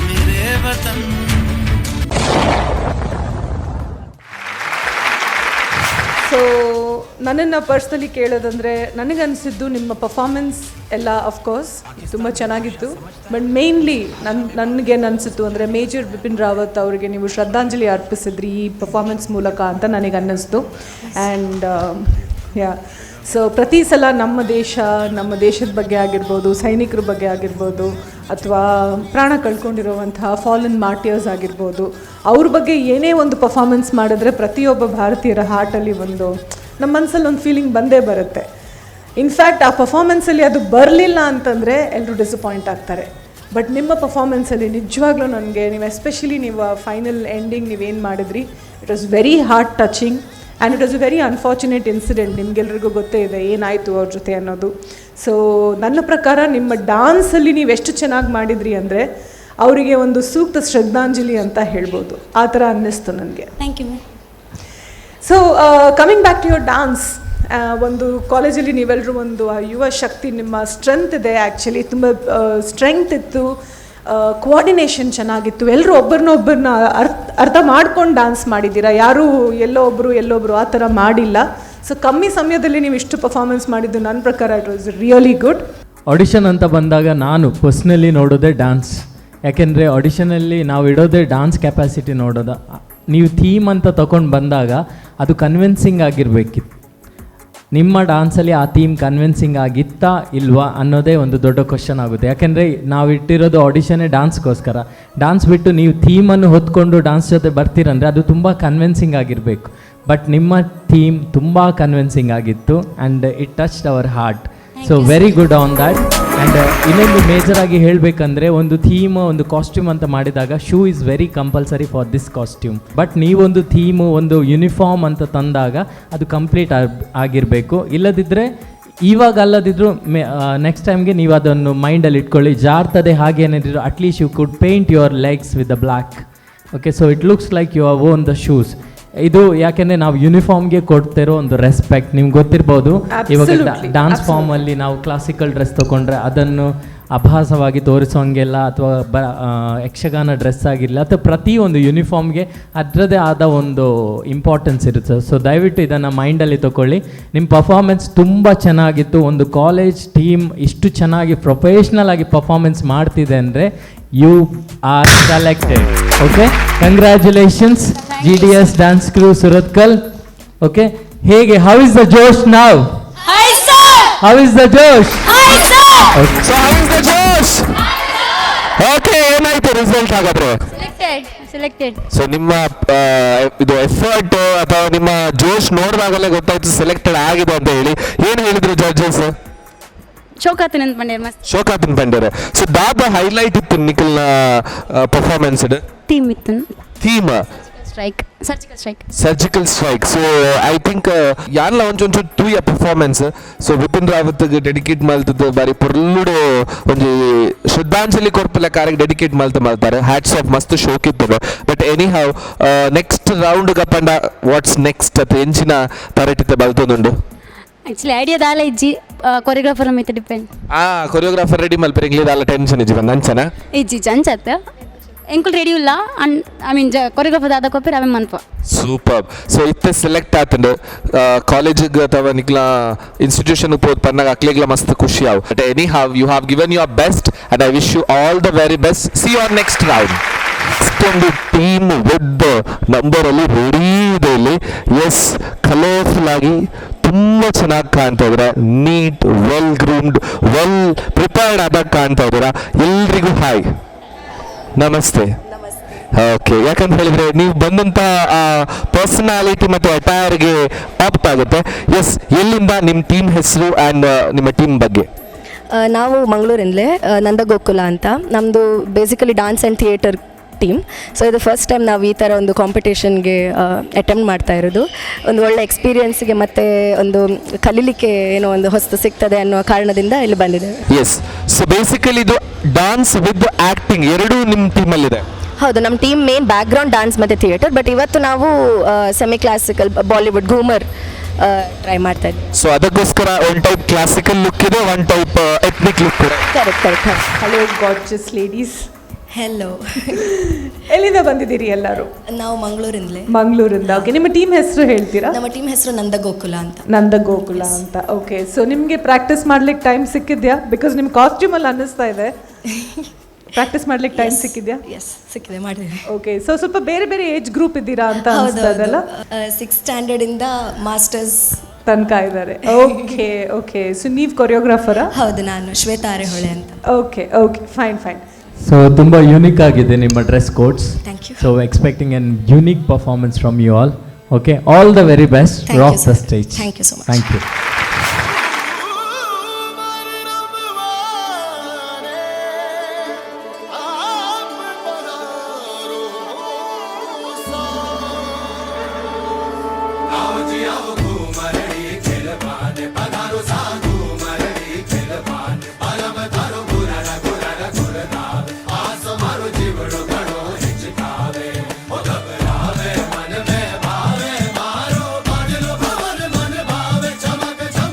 मेरे वतन. ಸೊ ನನ್ನನ್ನು ಪರ್ಸ್ನಲಿ ಕೇಳೋದಂದರೆ ನನಗನ್ಸಿದ್ದು ನಿಮ್ಮ ಪರ್ಫಾರ್ಮೆನ್ಸ್ ಎಲ್ಲ ಅಫ್ಕೋರ್ಸ್ ತುಂಬ ಚೆನ್ನಾಗಿತ್ತು. ಬಟ್ ಮೇನ್ಲಿ ನನಗೇನು ಅನಿಸಿತ್ತು ಅಂದರೆ ಮೇಜರ್ ಬಿಪಿನ್ ರಾವತ್ ಅವರಿಗೆ ನೀವು ಶ್ರದ್ಧಾಂಜಲಿ ಅರ್ಪಿಸಿದ್ರಿ ಈ ಪರ್ಫಾರ್ಮೆನ್ಸ್ ಮೂಲಕ ಅಂತ ನನಗೆ ಅನ್ನಿಸ್ತು. ಆ್ಯಂಡ್ ಯಾ, ಸೊ ಪ್ರತಿ ಸಲ ನಮ್ಮ ದೇಶ, ನಮ್ಮ ದೇಶದ ಬಗ್ಗೆ ಆಗಿರ್ಬೋದು, ಸೈನಿಕರ ಬಗ್ಗೆ ಆಗಿರ್ಬೋದು, ಅಥವಾ ಪ್ರಾಣ ಕಳ್ಕೊಂಡಿರುವಂತಹ ಫಾಲನ್ ಮಾರ್ಟಿಯರ್ಸ್ ಆಗಿರ್ಬೋದು, ಅವ್ರ ಬಗ್ಗೆ ಏನೇ ಒಂದು ಪರ್ಫಾರ್ಮೆನ್ಸ್ ಮಾಡಿದ್ರೆ ಪ್ರತಿಯೊಬ್ಬ ಭಾರತೀಯರ ಹಾರ್ಟಲ್ಲಿ ಒಂದು ನಮ್ಮ ಮನಸ್ಸಲ್ಲಿ ಒಂದು ಫೀಲಿಂಗ್ ಬಂದೇ ಬರುತ್ತೆ. ಇನ್ಫ್ಯಾಕ್ಟ್ ಆ ಪರ್ಫಾರ್ಮೆನ್ಸಲ್ಲಿ ಅದು ಬರಲಿಲ್ಲ ಅಂತಂದರೆ ಎಲ್ಲರೂ ಡಿಸಪಾಯಿಂಟ್ ಆಗ್ತಾರೆ. ಬಟ್ ನಿಮ್ಮ ಪರ್ಫಾರ್ಮೆನ್ಸಲ್ಲಿ ನಿಜವಾಗ್ಲೂ ನನಗೆ ನೀವು ಎಸ್ಪೆಷಲಿ ನೀವು ಆ ಫೈನಲ್ ಎಂಡಿಂಗ್ ನೀವೇನು ಮಾಡಿದ್ರಿ, it was very heart touching and it was a very unfortunate incident. ನಿಮಗೆಲ್ರಿಗೂ ಗೊತ್ತೇ ಇದೆ ಏನಾಯಿತು ಅವ್ರ ಜೊತೆ ಅನ್ನೋದು. ಸೊ ನನ್ನ ಪ್ರಕಾರ ನಿಮ್ಮ ಡಾನ್ಸಲ್ಲಿ ನೀವು ಎಷ್ಟು ಚೆನ್ನಾಗಿ ಮಾಡಿದ್ರಿ ಅಂದರೆ ಅವರಿಗೆ ಒಂದು ಸೂಕ್ತ ಶ್ರದ್ಧಾಂಜಲಿ ಅಂತ ಹೇಳ್ಬೋದು, ಆ ಥರ ಅನ್ನಿಸ್ತು ನನಗೆ. Thank you ma'am. So coming back to your dance, ಒಂದು ಕಾಲೇಜಲ್ಲಿ ನೀವೆಲ್ಲರೂ ಒಂದು ಆ ಯುವ ಶಕ್ತಿ, ನಿಮ್ಮ ಸ್ಟ್ರೆಂತ್ ಇದೆ. ಆ್ಯಕ್ಚುಲಿ ತುಂಬ ಸ್ಟ್ರೆಂತ್ ಇತ್ತು. ಕೋಆರ್ಡಿನೇಷನ್ ಚೆನ್ನಾಗಿತ್ತು. ಎಲ್ಲರೂ ಒಬ್ಬರನ್ನೊಬ್ಬರನ್ನ ಅರ್ಥ ಅರ್ಥ ಮಾಡ್ಕೊಂಡು ಡ್ಯಾನ್ಸ್ ಮಾಡಿದ್ದೀರಾ. ಯಾರೂ ಎಲ್ಲೋ ಒಬ್ಬರು ಎಲ್ಲೊಬ್ಬರು ಆ ಥರ ಮಾಡಿಲ್ಲ. ಸೊ ಕಮ್ಮಿ ಸಮಯದಲ್ಲಿ ನೀವು ಇಷ್ಟು ಪರ್ಫಾರ್ಮೆನ್ಸ್ ಮಾಡಿದ್ದು ನನ್ನ ಪ್ರಕಾರ it was really good. Audition ಅಂತ ಬಂದಾಗ ನಾನು ಪರ್ಸ್ನಲಿ ನೋಡೋದೇ ಡ್ಯಾನ್ಸ್. ಯಾಕೆಂದರೆ ಆಡಿಷನಲ್ಲಿ ನಾವು ಇಡೋದೇ ಡ್ಯಾನ್ಸ್ ಕೆಪಾಸಿಟಿ ನೋಡೋದು. ನೀವು ಥೀಮ್ ಅಂತ ತಗೊಂಡು ಬಂದಾಗ ಅದು ಕನ್ವಿನ್ಸಿಂಗ್ ಆಗಿರಬೇಕಿತ್ತು. ನಿಮ್ಮ ಡಾನ್ಸಲ್ಲಿ ಆ ಥೀಮ್ ಕನ್ವಿನ್ಸಿಂಗ್ ಆಗಿತ್ತಾ ಇಲ್ವಾ ಅನ್ನೋದೇ ಒಂದು ದೊಡ್ಡ ಕ್ವಶನ್ ಆಗುತ್ತೆ. ಯಾಕೆಂದರೆ ನಾವು ಇಟ್ಟಿರೋದು ಆಡಿಷನ್ನೇ ಡ್ಯಾನ್ಸ್ಗೋಸ್ಕರ. ಡ್ಯಾನ್ಸ್ ಬಿಟ್ಟು ನೀವು ಥೀಮನ್ನು ಹೊತ್ಕೊಂಡು ಡ್ಯಾನ್ಸ್ ಜೊತೆ ಬರ್ತೀರಂದರೆ ಅದು ತುಂಬ ಕನ್ವಿನ್ಸಿಂಗ್ ಆಗಿರಬೇಕು. ಬಟ್ ನಿಮ್ಮ ಥೀಮ್ ತುಂಬ ಕನ್ವಿನ್ಸಿಂಗ್ ಆಗಿತ್ತು and it touched our heart, so very good on that. And ಇನ್ನೊಂದು ಮೇಜರಾಗಿ ಹೇಳಬೇಕಂದ್ರೆ, ಒಂದು ಥೀಮ್, ಒಂದು ಕಾಸ್ಟ್ಯೂಮ್ ಅಂತ ಮಾಡಿದಾಗ shoe is very compulsory for this costume. But ನೀವೊಂದು ಥೀಮು, ಒಂದು ಯೂನಿಫಾರ್ಮ್ ಅಂತ ತಂದಾಗ ಅದು ಕಂಪ್ಲೀಟ್ ಆಗಿರಬೇಕು. ಇಲ್ಲದಿದ್ದರೆ, ಇವಾಗ ಅಲ್ಲದಿದ್ದರೂ ಮೇ ನೆಕ್ಸ್ಟ್ ಟೈಮ್ಗೆ ನೀವು ಅದನ್ನು ಮೈಂಡಲ್ಲಿ ಇಟ್ಕೊಳ್ಳಿ. ಜಾರ್ತದೆ ಹಾಗೇನಿದ್ರು at least you could paint your legs with the black, okay? So it looks like you are own the shoes. ಇದು ಯಾಕೆಂದರೆ ನಾವು ಯೂನಿಫಾರ್ಮ್ಗೆ ಕೊಡ್ತಿರೋ ಒಂದು ರೆಸ್ಪೆಕ್ಟ್. ನಿಮ್ಗೆ ಗೊತ್ತಿರ್ಬೋದು, ಇವಾಗ ಡಾನ್ಸ್ ಫಾರ್ಮಲ್ಲಿ ನಾವು ಕ್ಲಾಸಿಕಲ್ ಡ್ರೆಸ್ ತೊಗೊಂಡ್ರೆ ಅದನ್ನು ಅಭಾಸವಾಗಿ ತೋರಿಸೋಂಗಿಲ್ಲ, ಅಥವಾ ಯಕ್ಷಗಾನ ಡ್ರೆಸ್ ಆಗಿರಲಿ ಅಥವಾ ಪ್ರತಿಯೊಂದು ಯೂನಿಫಾರ್ಮ್ಗೆ ಅದರದ್ದೇ ಆದ ಒಂದು ಇಂಪಾರ್ಟೆನ್ಸ್ ಇರುತ್ತೆ. ಸೊ ದಯವಿಟ್ಟು ಇದನ್ನು ಮೈಂಡಲ್ಲಿ ತಗೊಳ್ಳಿ. ನಿಮ್ಮ ಪರ್ಫಾರ್ಮೆನ್ಸ್ ತುಂಬ ಚೆನ್ನಾಗಿತ್ತು. ಒಂದು ಕಾಲೇಜ್ ಟೀಮ್ ಇಷ್ಟು ಚೆನ್ನಾಗಿ ಪ್ರೊಫೆಷ್ನಲ್ ಆಗಿ ಪರ್ಫಾರ್ಮೆನ್ಸ್ ಮಾಡ್ತಿದೆ ಅಂದರೆ you are selected, okay? Congratulations, GDS Dance Crew, Surathkal, okay? ಹೇಗೆ, how is the josh now? How is the josh? So how is the josh? Okay, ಏನಾಯ್ತು ರಿಸಲ್ಟ್ ಹಾಗಾದ್ರೆ? Selected, selected. ಸೊ ನಿಮ್ಮ ಇದು ಎಫರ್ಟ್ ಅಥವಾ ನಿಮ್ಮ ಜೋಶ್ ನೋಡಿದಾಗಲೇ ಗೊತ್ತಾಯ್ತು ಸೆಲೆಕ್ಟೆಡ್ ಆಗಿದೆ ಅಂತ ಹೇಳಿ. ಏನು ಹೇಳಿದ್ರು ಜಡ್ಜಸ್? ಶೋಕಾತನಂತ ಪಂಡೇರ್ ಮಸ್ತ್. ಶೋಕಾತನ್ ಪಂಡೇರ್. ಸೊ ದಾದ ಹೈಲೈಟ್ ಇತ್ತು ನಿಖಲ್ನ ಪರ್ಫಾರ್ಮೆನ್ಸ್? ಥೀಮ್ ಇತ್ತು. Theme? Strike, surgical strike. Surgical strike. So I think ಯಾನ್ಲ ಒಂಚೊಂಚು ತೂಯ performance. So Bipin Rawat dedicate ಮಲ್ತದ್ದು ಬಾರಿ ಪೊರ್ಲುಡು ಒಂಜಿ ಶ್ರದ್ಧಾಂಜಲಿ ಕೊರ್ಪುಲ ಕಾರಿಗೆ ಡೆಡಿಕೇಟ್ ಮಲ್ತ ಮಲ್ತಾರೆ. ಹ್ಯಾಟ್ಸ್ ಆಫ್, ಮಸ್ತ್ ಶೋಕ್ ಇತ್ತು. But any how, next round ಗಪ್ಪಂಡ what's next ಅತ್ ಎಂಚಿನ ತರಟಿತೆ ಬಲ್ತೊಂದುಂಡು? ಆಕ್ಚುಲಿ ಐಡಿಯಾ ದಾಲ ಇಜ್ಜಿ, ಕೊರಿಯೋಗ್ರಾಫರ್ ಮಿತ್ತ ಡಿಪೆಂಡ್. ಆ ಕೊರಿಯೋಗ್ರಾಫರ್ ರೆಡಿ ಮಲ್ಪರೆ ಇಂಗ್ಲಿ ದಾಲ ಟೆನ್ಷನ್ ಇಜ್ಜಿ ಬಂದ ಅಂಚನ? ಇಜ್ಜಿ ಇಜ್ಜಿ, ಅಂಚತ್ ಎಂಕುಲ್ ರೆಡಿ ಇಲ್ಲ. ಅನ್ I mean choreographer ದಾದ ಕೊಪ್ಪಿ ಅವೆ ಮನ್ಪ. ಸೂಪರ್. ಸೊ ಇತ್ತೆ ಸೆಲೆಕ್ಟ್ ಆತಂಡು, ಕಾಲೇಜಿಗೆ ಅಥವಾ ನಿಕ್ಲ ಇನ್ಸ್ಟಿಟ್ಯೂಷನ್ ಪೋದ್ ಪನ್ನಾಗ ಅಕ್ಲೆಗ್ಲ ಮಸ್ತ್ ಖುಷಿ ಆವು. But anyhow, you have given your best and I wish you all the very best. See you on next round. Next ಒಂದು team with number ಅಲ್ಲಿ ರೆಡಿ ಇದೆ ಇಲ್ಲಿ. ಎಸ್, ಕಲರ್ಫುಲ್ ಆಗಿ ತುಂಬ ಚೆನ್ನಾಗಿ ಕಾಣ್ತಾ ಇದ್ದೀರಾ. Neat, well groomed, well prepared ಆದಾಗ ಕಾಣ್ತಾ ಇದ್ದೀರಾ. ಎಲ್ರಿಗೂ ಹಾಯ್, ನಮಸ್ತೆ. ಓಕೆ, ಯಾಕಂತ ಹೇಳಿದ್ರೆ ನೀವು ಬಂದಂತ ಪರ್ಸನಾಲಿಟಿ ಮತ್ತು ಅಟೈರ್ಗೆ ಆಪ್ಟ್ ಆಗುತ್ತೆ. ಎಸ್, ಎಲ್ಲಿಂದ, ನಿಮ್ಮ ಟೀಮ್ ಹೆಸರು ಆ್ಯಂಡ್ ನಿಮ್ಮ ಟೀಮ್ ಬಗ್ಗೆ? ನಾವು ಮಂಗಳೂರಿಂದಲೇ, ನಂದಗೋಕುಲ ಅಂತ ನಮ್ಮದು. Basically dance and theatre team. So ಇದು ಫಸ್ಟ್ ಟೈಮ್ ನಾವು ಈ ಥರ ಒಂದು ಕಾಂಪಿಟೇಷನ್ಗೆ ಅಟೆಂಪ್ಟ್ ಮಾಡ್ತಾ ಇರೋದು. ಒಂದು ಒಳ್ಳೆ ಎಕ್ಸ್ಪೀರಿಯನ್ಸ್ಗೆ ಮತ್ತು ಒಂದು ಕಲೀಲಿಕ್ಕೆ ಏನೋ ಒಂದು ಹೊಸ್ತು ಸಿಗ್ತದೆ ಅನ್ನೋ ಕಾರಣದಿಂದ ಇಲ್ಲಿ ಬಂದಿದ್ದೇವೆ. ಎಸ್, ಸೊ ಬೇಸಿಕಲಿ ಇದು ಡಾನ್ಸ್ ವಿತ್ ಆಕ್ಟಿಂಗ್ ಎರಡೂ ನಿಮ್ಮ ಟೀಮಲ್ಲಿದೆ. ಹೌದು, ನಮ್ಮ team main background dance ಮತ್ತು ಥಿಯೇಟರ್. ಬಟ್ ಇವತ್ತು ನಾವು semi classical, Bollywood, Ghoomar try ಮಾಡ್ತಾ ಇದ್ದೀವಿ. ಸೊ ಅದಕ್ಕೋಸ್ಕರ one type classical look ಇದೆ, one type ethnic look ಇದೆ. Correct correct Hello, gorgeous ladies. Hello. ಎಲ್ಲಿಂದ ಬಂದಿದ್ದೀರಿ ಎಲ್ಲರೂ? ನಾವು ಮಂಗಳೂರಿಂದಲೇ. ಮಂಗಳೂರಿಂದ, ಓಕೆ. ನಿಮ್ಮ ಟೀಮ್ ಹೆಸರು ಹೇಳ್ತೀರಾ? ನಮ್ಮ ಟೀಮ್ ಹೆಸರು ನಂದ ಗೋಕುಲ ಅಂತ. ನಂದ ಗೋಕುಲ ಅಂತ, ಓಕೆ. ಸೊ ನಿಮಗೆ ಪ್ರಾಕ್ಟೀಸ್ ಮಾಡ್ಲಿಕ್ಕೆ ಟೈಮ್ ಸಿಕ್ಕಿದ್ಯಾ? Because ನಿಮ್ಮ ಕಾಸ್ಟ್ಯೂಮ್ ಅಲ್ಲಿ ಅನ್ನಿಸ್ತಾ ಇದೆ. ಪ್ರಾಕ್ಟೀಸ್ ಮಾಡ್ಲಿಕ್ಕೆ ಟೈಮ್ ಸಿಕ್ಕಿದ್ಯಾ? ಎಸ್, ಸಿಕ್ಕಿದೆ, ಮಾಡಿದ್ದೀವಿ. ಓಕೆ, ಸೊ ಸ್ವಲ್ಪ ಬೇರೆ ಬೇರೆ ಏಜ್ ಗ್ರೂಪ್ ಇದ್ದೀರಾ ಅಂತ ಅನಿಸ್ತಾ ಇದೆಲ್ಲ. ಸಿಕ್ಸ್ ಸ್ಟ್ಯಾಂಡರ್ಡ್ ಇಂದ ಮಾಸ್ಟರ್ಸ್ ತನಕ ಇದ್ದಾರೆ. ಓಕೆ ಓಕೆ, ಸೊ ನೀವು ಕೊರಿಯೋಗ್ರಾಫರಾ? ಹೌದು, ನಾನು ಶ್ವೇತಾ ಆರೆಹೊಳೆ ಅಂತ. Okay okay fine fine. So ತುಂಬ ಯೂನಿಕ್ ಆಗಿದೆ ನಿಮ್ಮ dress codes. Thank you. So expecting an unique performance from you all, okay? All the very best. Thank you, rock the sir. Stage. Thank you so much. Thank you. आओ जी आओ घूमरड़ी खेलवाने पधारो सा घूमरड़ी खेलवाने परम थारो गुरर गुरर गुरनावे आस मारो जीवड़ो घणो हिचकावे ओ घबरावे मन में भावे मारो बाजलो भवन मन भावे चमक चमक.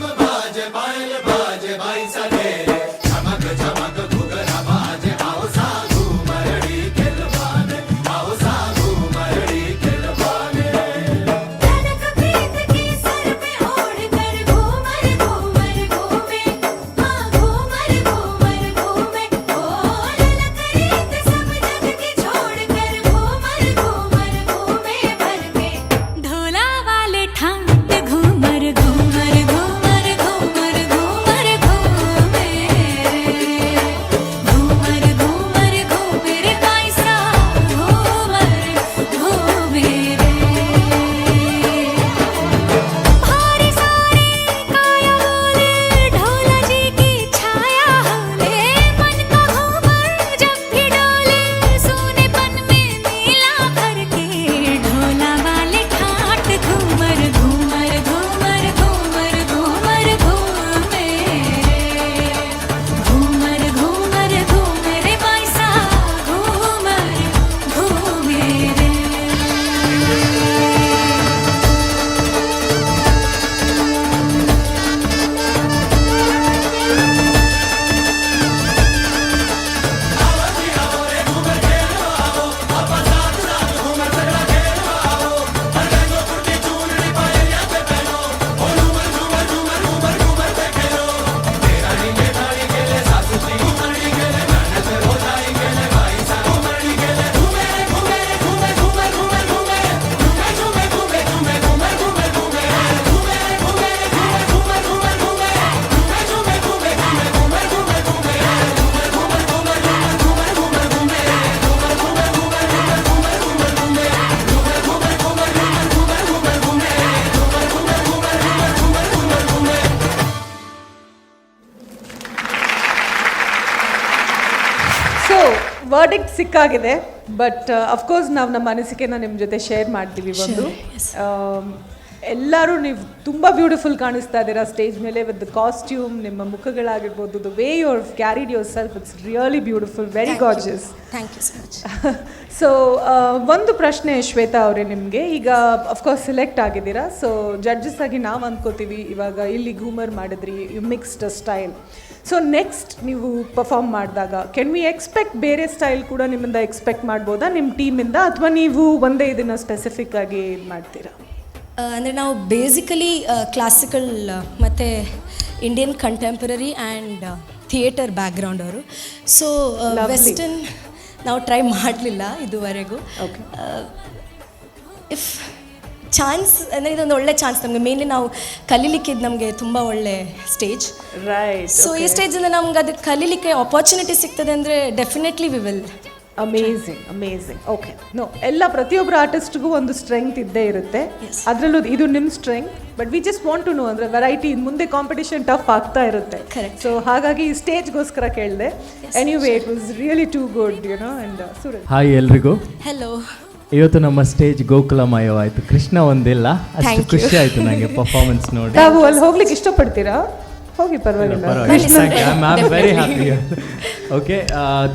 So verdict ಸಿಕ್ಕಾಗಿದೆ, but of course ನಾವು ನಮ್ಮ ಅನಿಸಿಕೆನ ನಿಮ್ಮ ಜೊತೆ ಶೇರ್ ಮಾಡ್ತೀವಿ. ಒಂದು ಎಲ್ಲರೂ ನೀವು ತುಂಬ ಬ್ಯೂಟಿಫುಲ್ ಕಾಣಿಸ್ತಾ ಇದ್ದೀರಾ ಸ್ಟೇಜ್ ಮೇಲೆ with the costume, ನಿಮ್ಮ ಮುಖಗಳಾಗಿರ್ಬೋದು, the way you carried yourself, it's really beautiful, very gorgeous. Thank you so much. So ಒಂದು ಪ್ರಶ್ನೆ ಶ್ವೇತಾ ಅವರೇ ನಿಮಗೆ. ಈಗ of course select ಆಗಿದ್ದೀರಾ, ಸೊ ಜಡ್ಜಸ್ ಆಗಿ ನಾವು ಅಂದ್ಕೋತೀವಿ, ಇವಾಗ ಇಲ್ಲಿ ಘೂಮರ್ ಮಾಡಿದ್ರಿ, you mixed style. So next ನೀವು ಪರ್ಫಾರ್ಮ್ ಮಾಡಿದಾಗ can we expect ಬೇರೆ ಸ್ಟೈಲ್ ಕೂಡ ನಿಮ್ಮಿಂದ ಎಕ್ಸ್ಪೆಕ್ಟ್ ಮಾಡ್ಬೋದಾ ನಿಮ್ಮ ಟೀಮಿಂದ, ಅಥವಾ ನೀವು ಒಂದೇ ಇದನ್ನು ಸ್ಪೆಸಿಫಿಕ್ ಆಗಿ ಇದು ಮಾಡ್ತೀರಾ? ಅಂದರೆ ನಾವು ಬೇಸಿಕಲಿ ಕ್ಲಾಸಿಕಲ್ ಮತ್ತು Indian contemporary and theatre background ಅವರು. ಸೊ ವೆಸ್ಟರ್ನ್ ನಾವು ಟ್ರೈ ಮಾಡಲಿಲ್ಲ ಇದುವರೆಗೂ. If chance ಅಂದರೆ ಇದೊಂದು ಒಳ್ಳೆ ಚಾನ್ಸ್ ನಮಗೆ, ಮೇನ್ಲಿ ನಾವು ಕಲೀಲಿಕ್ಕೆ ಇದು ನಮಗೆ ತುಂಬ ಒಳ್ಳೆ stage. Right. So ಈ ಸ್ಟೇಜಿಂದ ನಮ್ಗೆ ಅದು ಕಲೀಲಿಕ್ಕೆ ಆಪರ್ಚುನಿಟಿ ಸಿಗ್ತದೆ ಅಂದರೆ definitely we will. Amazing, amazing. Okay, no, ಎಲ್ಲ ಪ್ರತಿಯೊಬ್ಬರ ಆರ್ಟಿಸ್ಟ್ಗೂ ಒಂದು ಸ್ಟ್ರೆಂಗ್ತ್ ಇದ್ದೇ ಇರುತ್ತೆ, ಅದರಲ್ಲೂ ಇದು ನಿಮ್ಮ strength. But we just want to know, ಅಂದರೆ ವೆರೈಟಿ ಮುಂದೆ ಕಾಂಪಿಟೇಷನ್ ಟಫ್ ಆಗ್ತಾ ಇರುತ್ತೆ, ಸೊ ಹಾಗಾಗಿ ಈ ಸ್ಟೇಜ್ಗೋಸ್ಕರ ಕೇಳಿದೆ. Anyway, it was really too good. And Suraj. Hi ಎಲ್ರಿಗೂ. ಹೆಲೋ. ಇವತ್ತು ನಮ್ಮ ಸ್ಟೇಜ್ ಗೋಕುಲಮಯವಾಯಿತು, ಕೃಷ್ಣ ಒಂದಿಲ್ಲ, ಅಷ್ಟು Thank you. ಖುಷಿ ಆಯಿತು ನನಗೆ ಪರ್ಫಾರ್ಮೆನ್ಸ್ ನೋಡಿ. ತಾವು ಅಲ್ಲಿ ಹೋಗ್ಲಿಕ್ಕೆ ಇಷ್ಟಪಡ್ತೀರಾ? ಹೋಗಿ, ಪರವಾಗಿಲ್ಲ. I am very happy. Okay,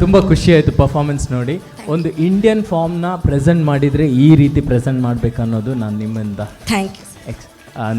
ತುಂಬ ಖುಷಿ ಆಯಿತು ಪರ್ಫಾರ್ಮೆನ್ಸ್ ನೋಡಿ. ಒಂದು ಇಂಡಿಯನ್ ಫಾರ್ಮ್ನ ಪ್ರೆಸೆಂಟ್ ಮಾಡಿದರೆ ಈ ರೀತಿ ಪ್ರೆಸೆಂಟ್ ಮಾಡಬೇಕನ್ನೋದು ನಾನು ನಿಮ್ಮಿಂದ thank you. X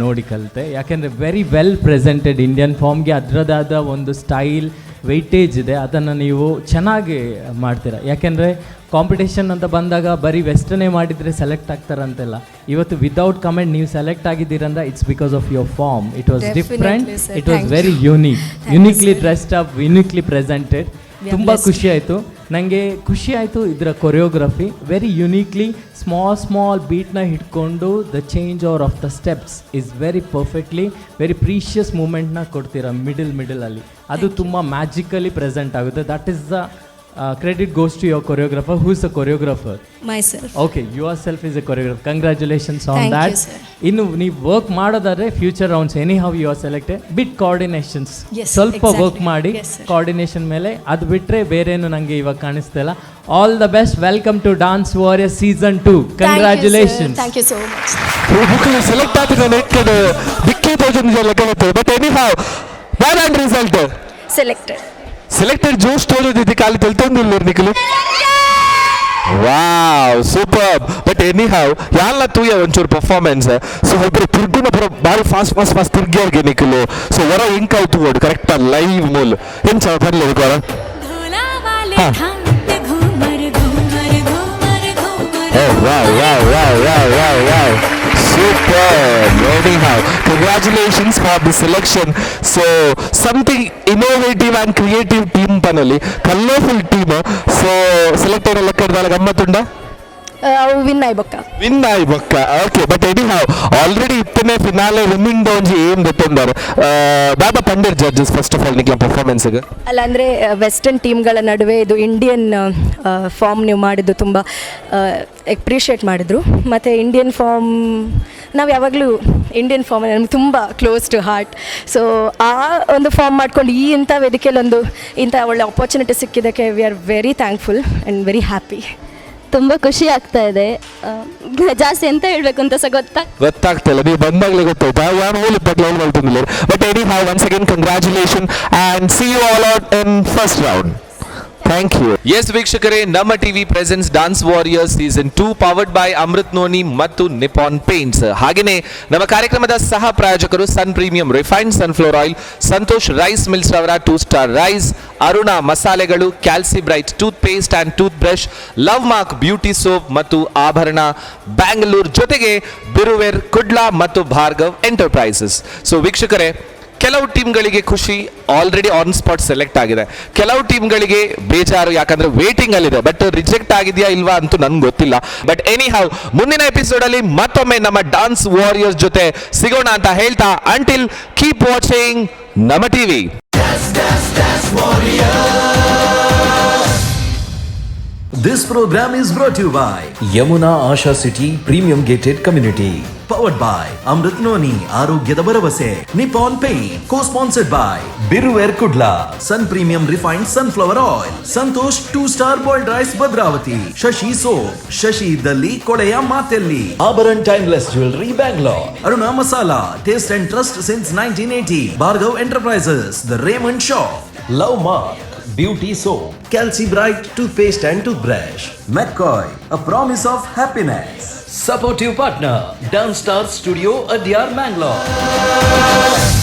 ನೋಡಿ ಕಲಿತೆ. ಯಾಕೆಂದರೆ very well presented Indian ಫಾರ್ಮ್ಗೆ ಅದರದಾದ ಒಂದು ಸ್ಟೈಲ್ ವೆಯ್ಟೇಜ್ ಇದೆ, ಅದನ್ನು ನೀವು ಚೆನ್ನಾಗಿ ಮಾಡ್ತೀರಾ. ಯಾಕೆಂದರೆ ಕಾಂಪಿಟೇಷನ್ ಅಂತ ಬಂದಾಗ ಬರೀ ವೆಸ್ಟರ್ನೇ ಮಾಡಿದರೆ ಸೆಲೆಕ್ಟ್ ಆಗ್ತಾರಂತೆಲ್ಲ. ಇವತ್ತು ವಿದೌಟ್ ಕಮೆಂಟ್ ನೀವು select ಆಗಿದ್ದೀರಂದ್ರೆ it's because of your form. It was different, Definitely, sir. It was Thank you. Very unique, Thank you, uniquely sir. Dressed up, uniquely presented. We are ತುಂಬ blessed. ಖುಷಿ ಆಯಿತು ನನಗೆ. ಖುಷಿ ಆಯಿತು ಇದರ choreography, very uniquely small small ಬೀಟ್ನ ಹಿಡ್ಕೊಂಡು the change over of the steps is very perfectly, very precious ಮೂಮೆಂಟ್ನ ಕೊಡ್ತೀರಾ middle ಮಿಡಲಲ್ಲಿ. ಅದು ತುಂಬ ಮ್ಯಾಜಿಕಲಿ ಪ್ರೆಸೆಂಟ್ ಆಗುತ್ತೆ. That is the credit goes to your choreographer. Who is the choreographer? Myself. Okay, yourself is a choreographer. Congratulations on Thank you, that. Sir. ಇನ್ನು ನೀವು work ಮಾಡೋದಾದ್ರೆ future rounds, anyhow you are selected, bit coordinations ಸ್ವಲ್ಪ work ಮಾಡಿ Yes, sir. Coordination ಮೇಲೆ. ಅದು ಬಿಟ್ಟರೆ ಬೇರೇನು ನನಗೆ ಇವಾಗ ಕಾಣಿಸ್ತಾ ಇಲ್ಲ. All the best. Welcome to Dance Warrior season 2. Congratulations. Thank you so much. Select ಆಪಿನ ನೆಕ್ಕಡು ದಿಕ್ಕೇ ತೋಜೊಂದು ಲೆಕ್ಕ ಬರ್ತದೆ. But any how bad and result? Selected. Selected ಜೋಶ್ ತೋಜೊಂದಿದ್ದಿ ಖಾಲಿ ತೆಲ್ತೊಂದಿಲ್ಲ ನಿಕಲು. Wow, super. But any how ಯಾಲ್ಲ ತೂಯ ಒಂಚೂರು ಪರ್ಫಾರ್ಮೆನ್ಸ್. ಸೊ ಒಬ್ಬರು ತಿರ್ಗುನ ಪುರ ಬಾರಿ fast fast fast ತಿರ್ಗಿಯವ್ರಿಗೆ ನಿಕಲು. So ಹೊರ ಇಂಕ್ ಆಯ್ತು ಓಡು ಕರೆಕ್ಟ್ ಲೈವ್ ಮೂಲ್ ಎಂಚ ಬರ್ಲಿ ಹೊರ. Oh, wow, wow, wow, wow, wow, wow. Super. Anyhow, congratulations for the selection. So, something innovative and creative team panali. Colorful team. So, select అయిన లెక్క గమ్మత్తుండ. ಅವು ವಿನ್ ಆಯ್ಬೊಕ್ಕ. ವಿನ್ ಆಯ್ ಬೊಕ್ಕ. Okay, but any how already ಇತ್ತನೆ finale winning ಒಂಜಿ ಏನ್ ಗೊತ್ತೊಂದಾರು ದಾದ ಪಂಡಿರ್ judges first of all ನಿಕ್ಲ performance? ಅಲ್ಲ, ಅಂದರೆ western ಟೀಮ್ಗಳ ನಡುವೆ ಇದು ಇಂಡಿಯನ್ ಫಾರ್ಮ್ ನೀವು ಮಾಡಿದ್ದು ತುಂಬ ಎಪ್ರಿಷಿಯೇಟ್ ಮಾಡಿದರು. ಮತ್ತು ಇಂಡಿಯನ್ ಫಾರ್ಮ್ ನಾವು ಯಾವಾಗಲೂ ಇಂಡಿಯನ್ ಫಾರ್ಮ್ ನಮ್ಗೆ ತುಂಬ close to heart. So ಆ ಒಂದು ಫಾರ್ಮ್ ಮಾಡ್ಕೊಂಡು ಈ ಇಂಥ ವೇದಿಕೆಯಲ್ಲಿ ಒಂದು ಇಂಥ ಒಳ್ಳೆ opportunity ಸಿಕ್ಕಿದ್ದಕ್ಕೆ we are very thankful and very happy. ತುಂಬ ಖುಷಿ ಆಗ್ತಾ ಇದೆ. ಜಾಸ್ತಿ ಎಂತ ಹೇಳಬೇಕು ಅಂತ ಸಹ ಗೊತ್ತಾಗ್ತಾ ಗೊತ್ತಾಗ್ತಿಲ್ಲ, ನೀವು ಬಂದಾಗಲೇ ಗೊತ್ತಾಯ್ತಾ ಯಾರು ಹೋಲಿ ಬಗ್ಲ ಮಾಡ್ತಿಲ್ಲ. But anyhow, once again congratulation and see you all out in first round. Thank you. S ವೀಕ್ಷಕರೇ, ನಮ್ಮ TV presents Dance Warrior season 2 powered by Amrit Noni ಮತ್ತು ನಿಪಾನ್ ಪೇಂಟ್ಸ್. ಹಾಗೆಯೇ ನಮ್ಮ ಕಾರ್ಯಕ್ರಮದ ಸಹ ಪ್ರಾಯೋಜಕರು Sun Premium refined sunflower oil, Santosh rice mills ರವರ 2 star rice, Aruna ಮಸಾಲೆಗಳು, Calci Bright toothpaste and toothbrush, Love Mark beauty soap ಮತ್ತು ಆಭರಣ ಬ್ಯಾಂಗ್ಳೂರ್, ಜೊತೆಗೆ ಬಿರುವೆರ್ ಕುಡ್ಲಾ ಮತ್ತು ಭಾರ್ಗವ್ ಎಂಟರ್ಪ್ರೈಸಸ್. ಸೊ ವೀಕ್ಷಕರೇ, ಕೆಲವು ಟೀಮ್ಗಳಿಗೆ ಖುಷಿ, already on spot select ಆಗಿದೆ. ಕೆಲವು ಟೀಮ್ಗಳಿಗೆ ಬೇಜಾರು, ಯಾಕಂದ್ರೆ ವೇಟಿಂಗ್ ಅಲ್ಲಿದೆ. ಬಟ್ ರಿಜೆಕ್ಟ್ ಆಗಿದೆಯಾ ಇಲ್ವಾ ಅಂತೂ ನನ್ಗೆ ಗೊತ್ತಿಲ್ಲ. But any how ಮುಂದಿನ ಎಪಿಸೋಡ್ ಅಲ್ಲಿ ಮತ್ತೊಮ್ಮೆ ನಮ್ಮ ಡಾನ್ಸ್ ವಾರಿಯರ್ಸ್ ಜೊತೆ ಸಿಗೋಣ ಅಂತ ಹೇಳ್ತಾ, until keep watching ನಮ್ಮ TV. This program is brought you by Yamuna Asha City Premium Gated Community. Powered by Amrit Noni, ಆರೋಗ್ಯದ ಭರವಸೆ, Nippon Paint, co-sponsored by Biruver Kudla, Sun Premium Refined Sunflower Oil, Santosh 2 Star Boiled Rice Bhadravati, Shashi Soap, Shashi ಇದ್ದಲ್ಲಿ ಕೊಳೆಯ ಮಾತೆಲ್ಲಿ, Abharan Timeless Jewelry Bangalore, Aruna Masala, taste and trust since 1980, Bhargav Enterprises, The Raymond Shop, Love Mark, Beauty Soap, Calci Bright Toothpaste and Toothbrush, McCoy, a promise of happiness. Supportive partner, Dance Star Studio, Adyar, Mangalore.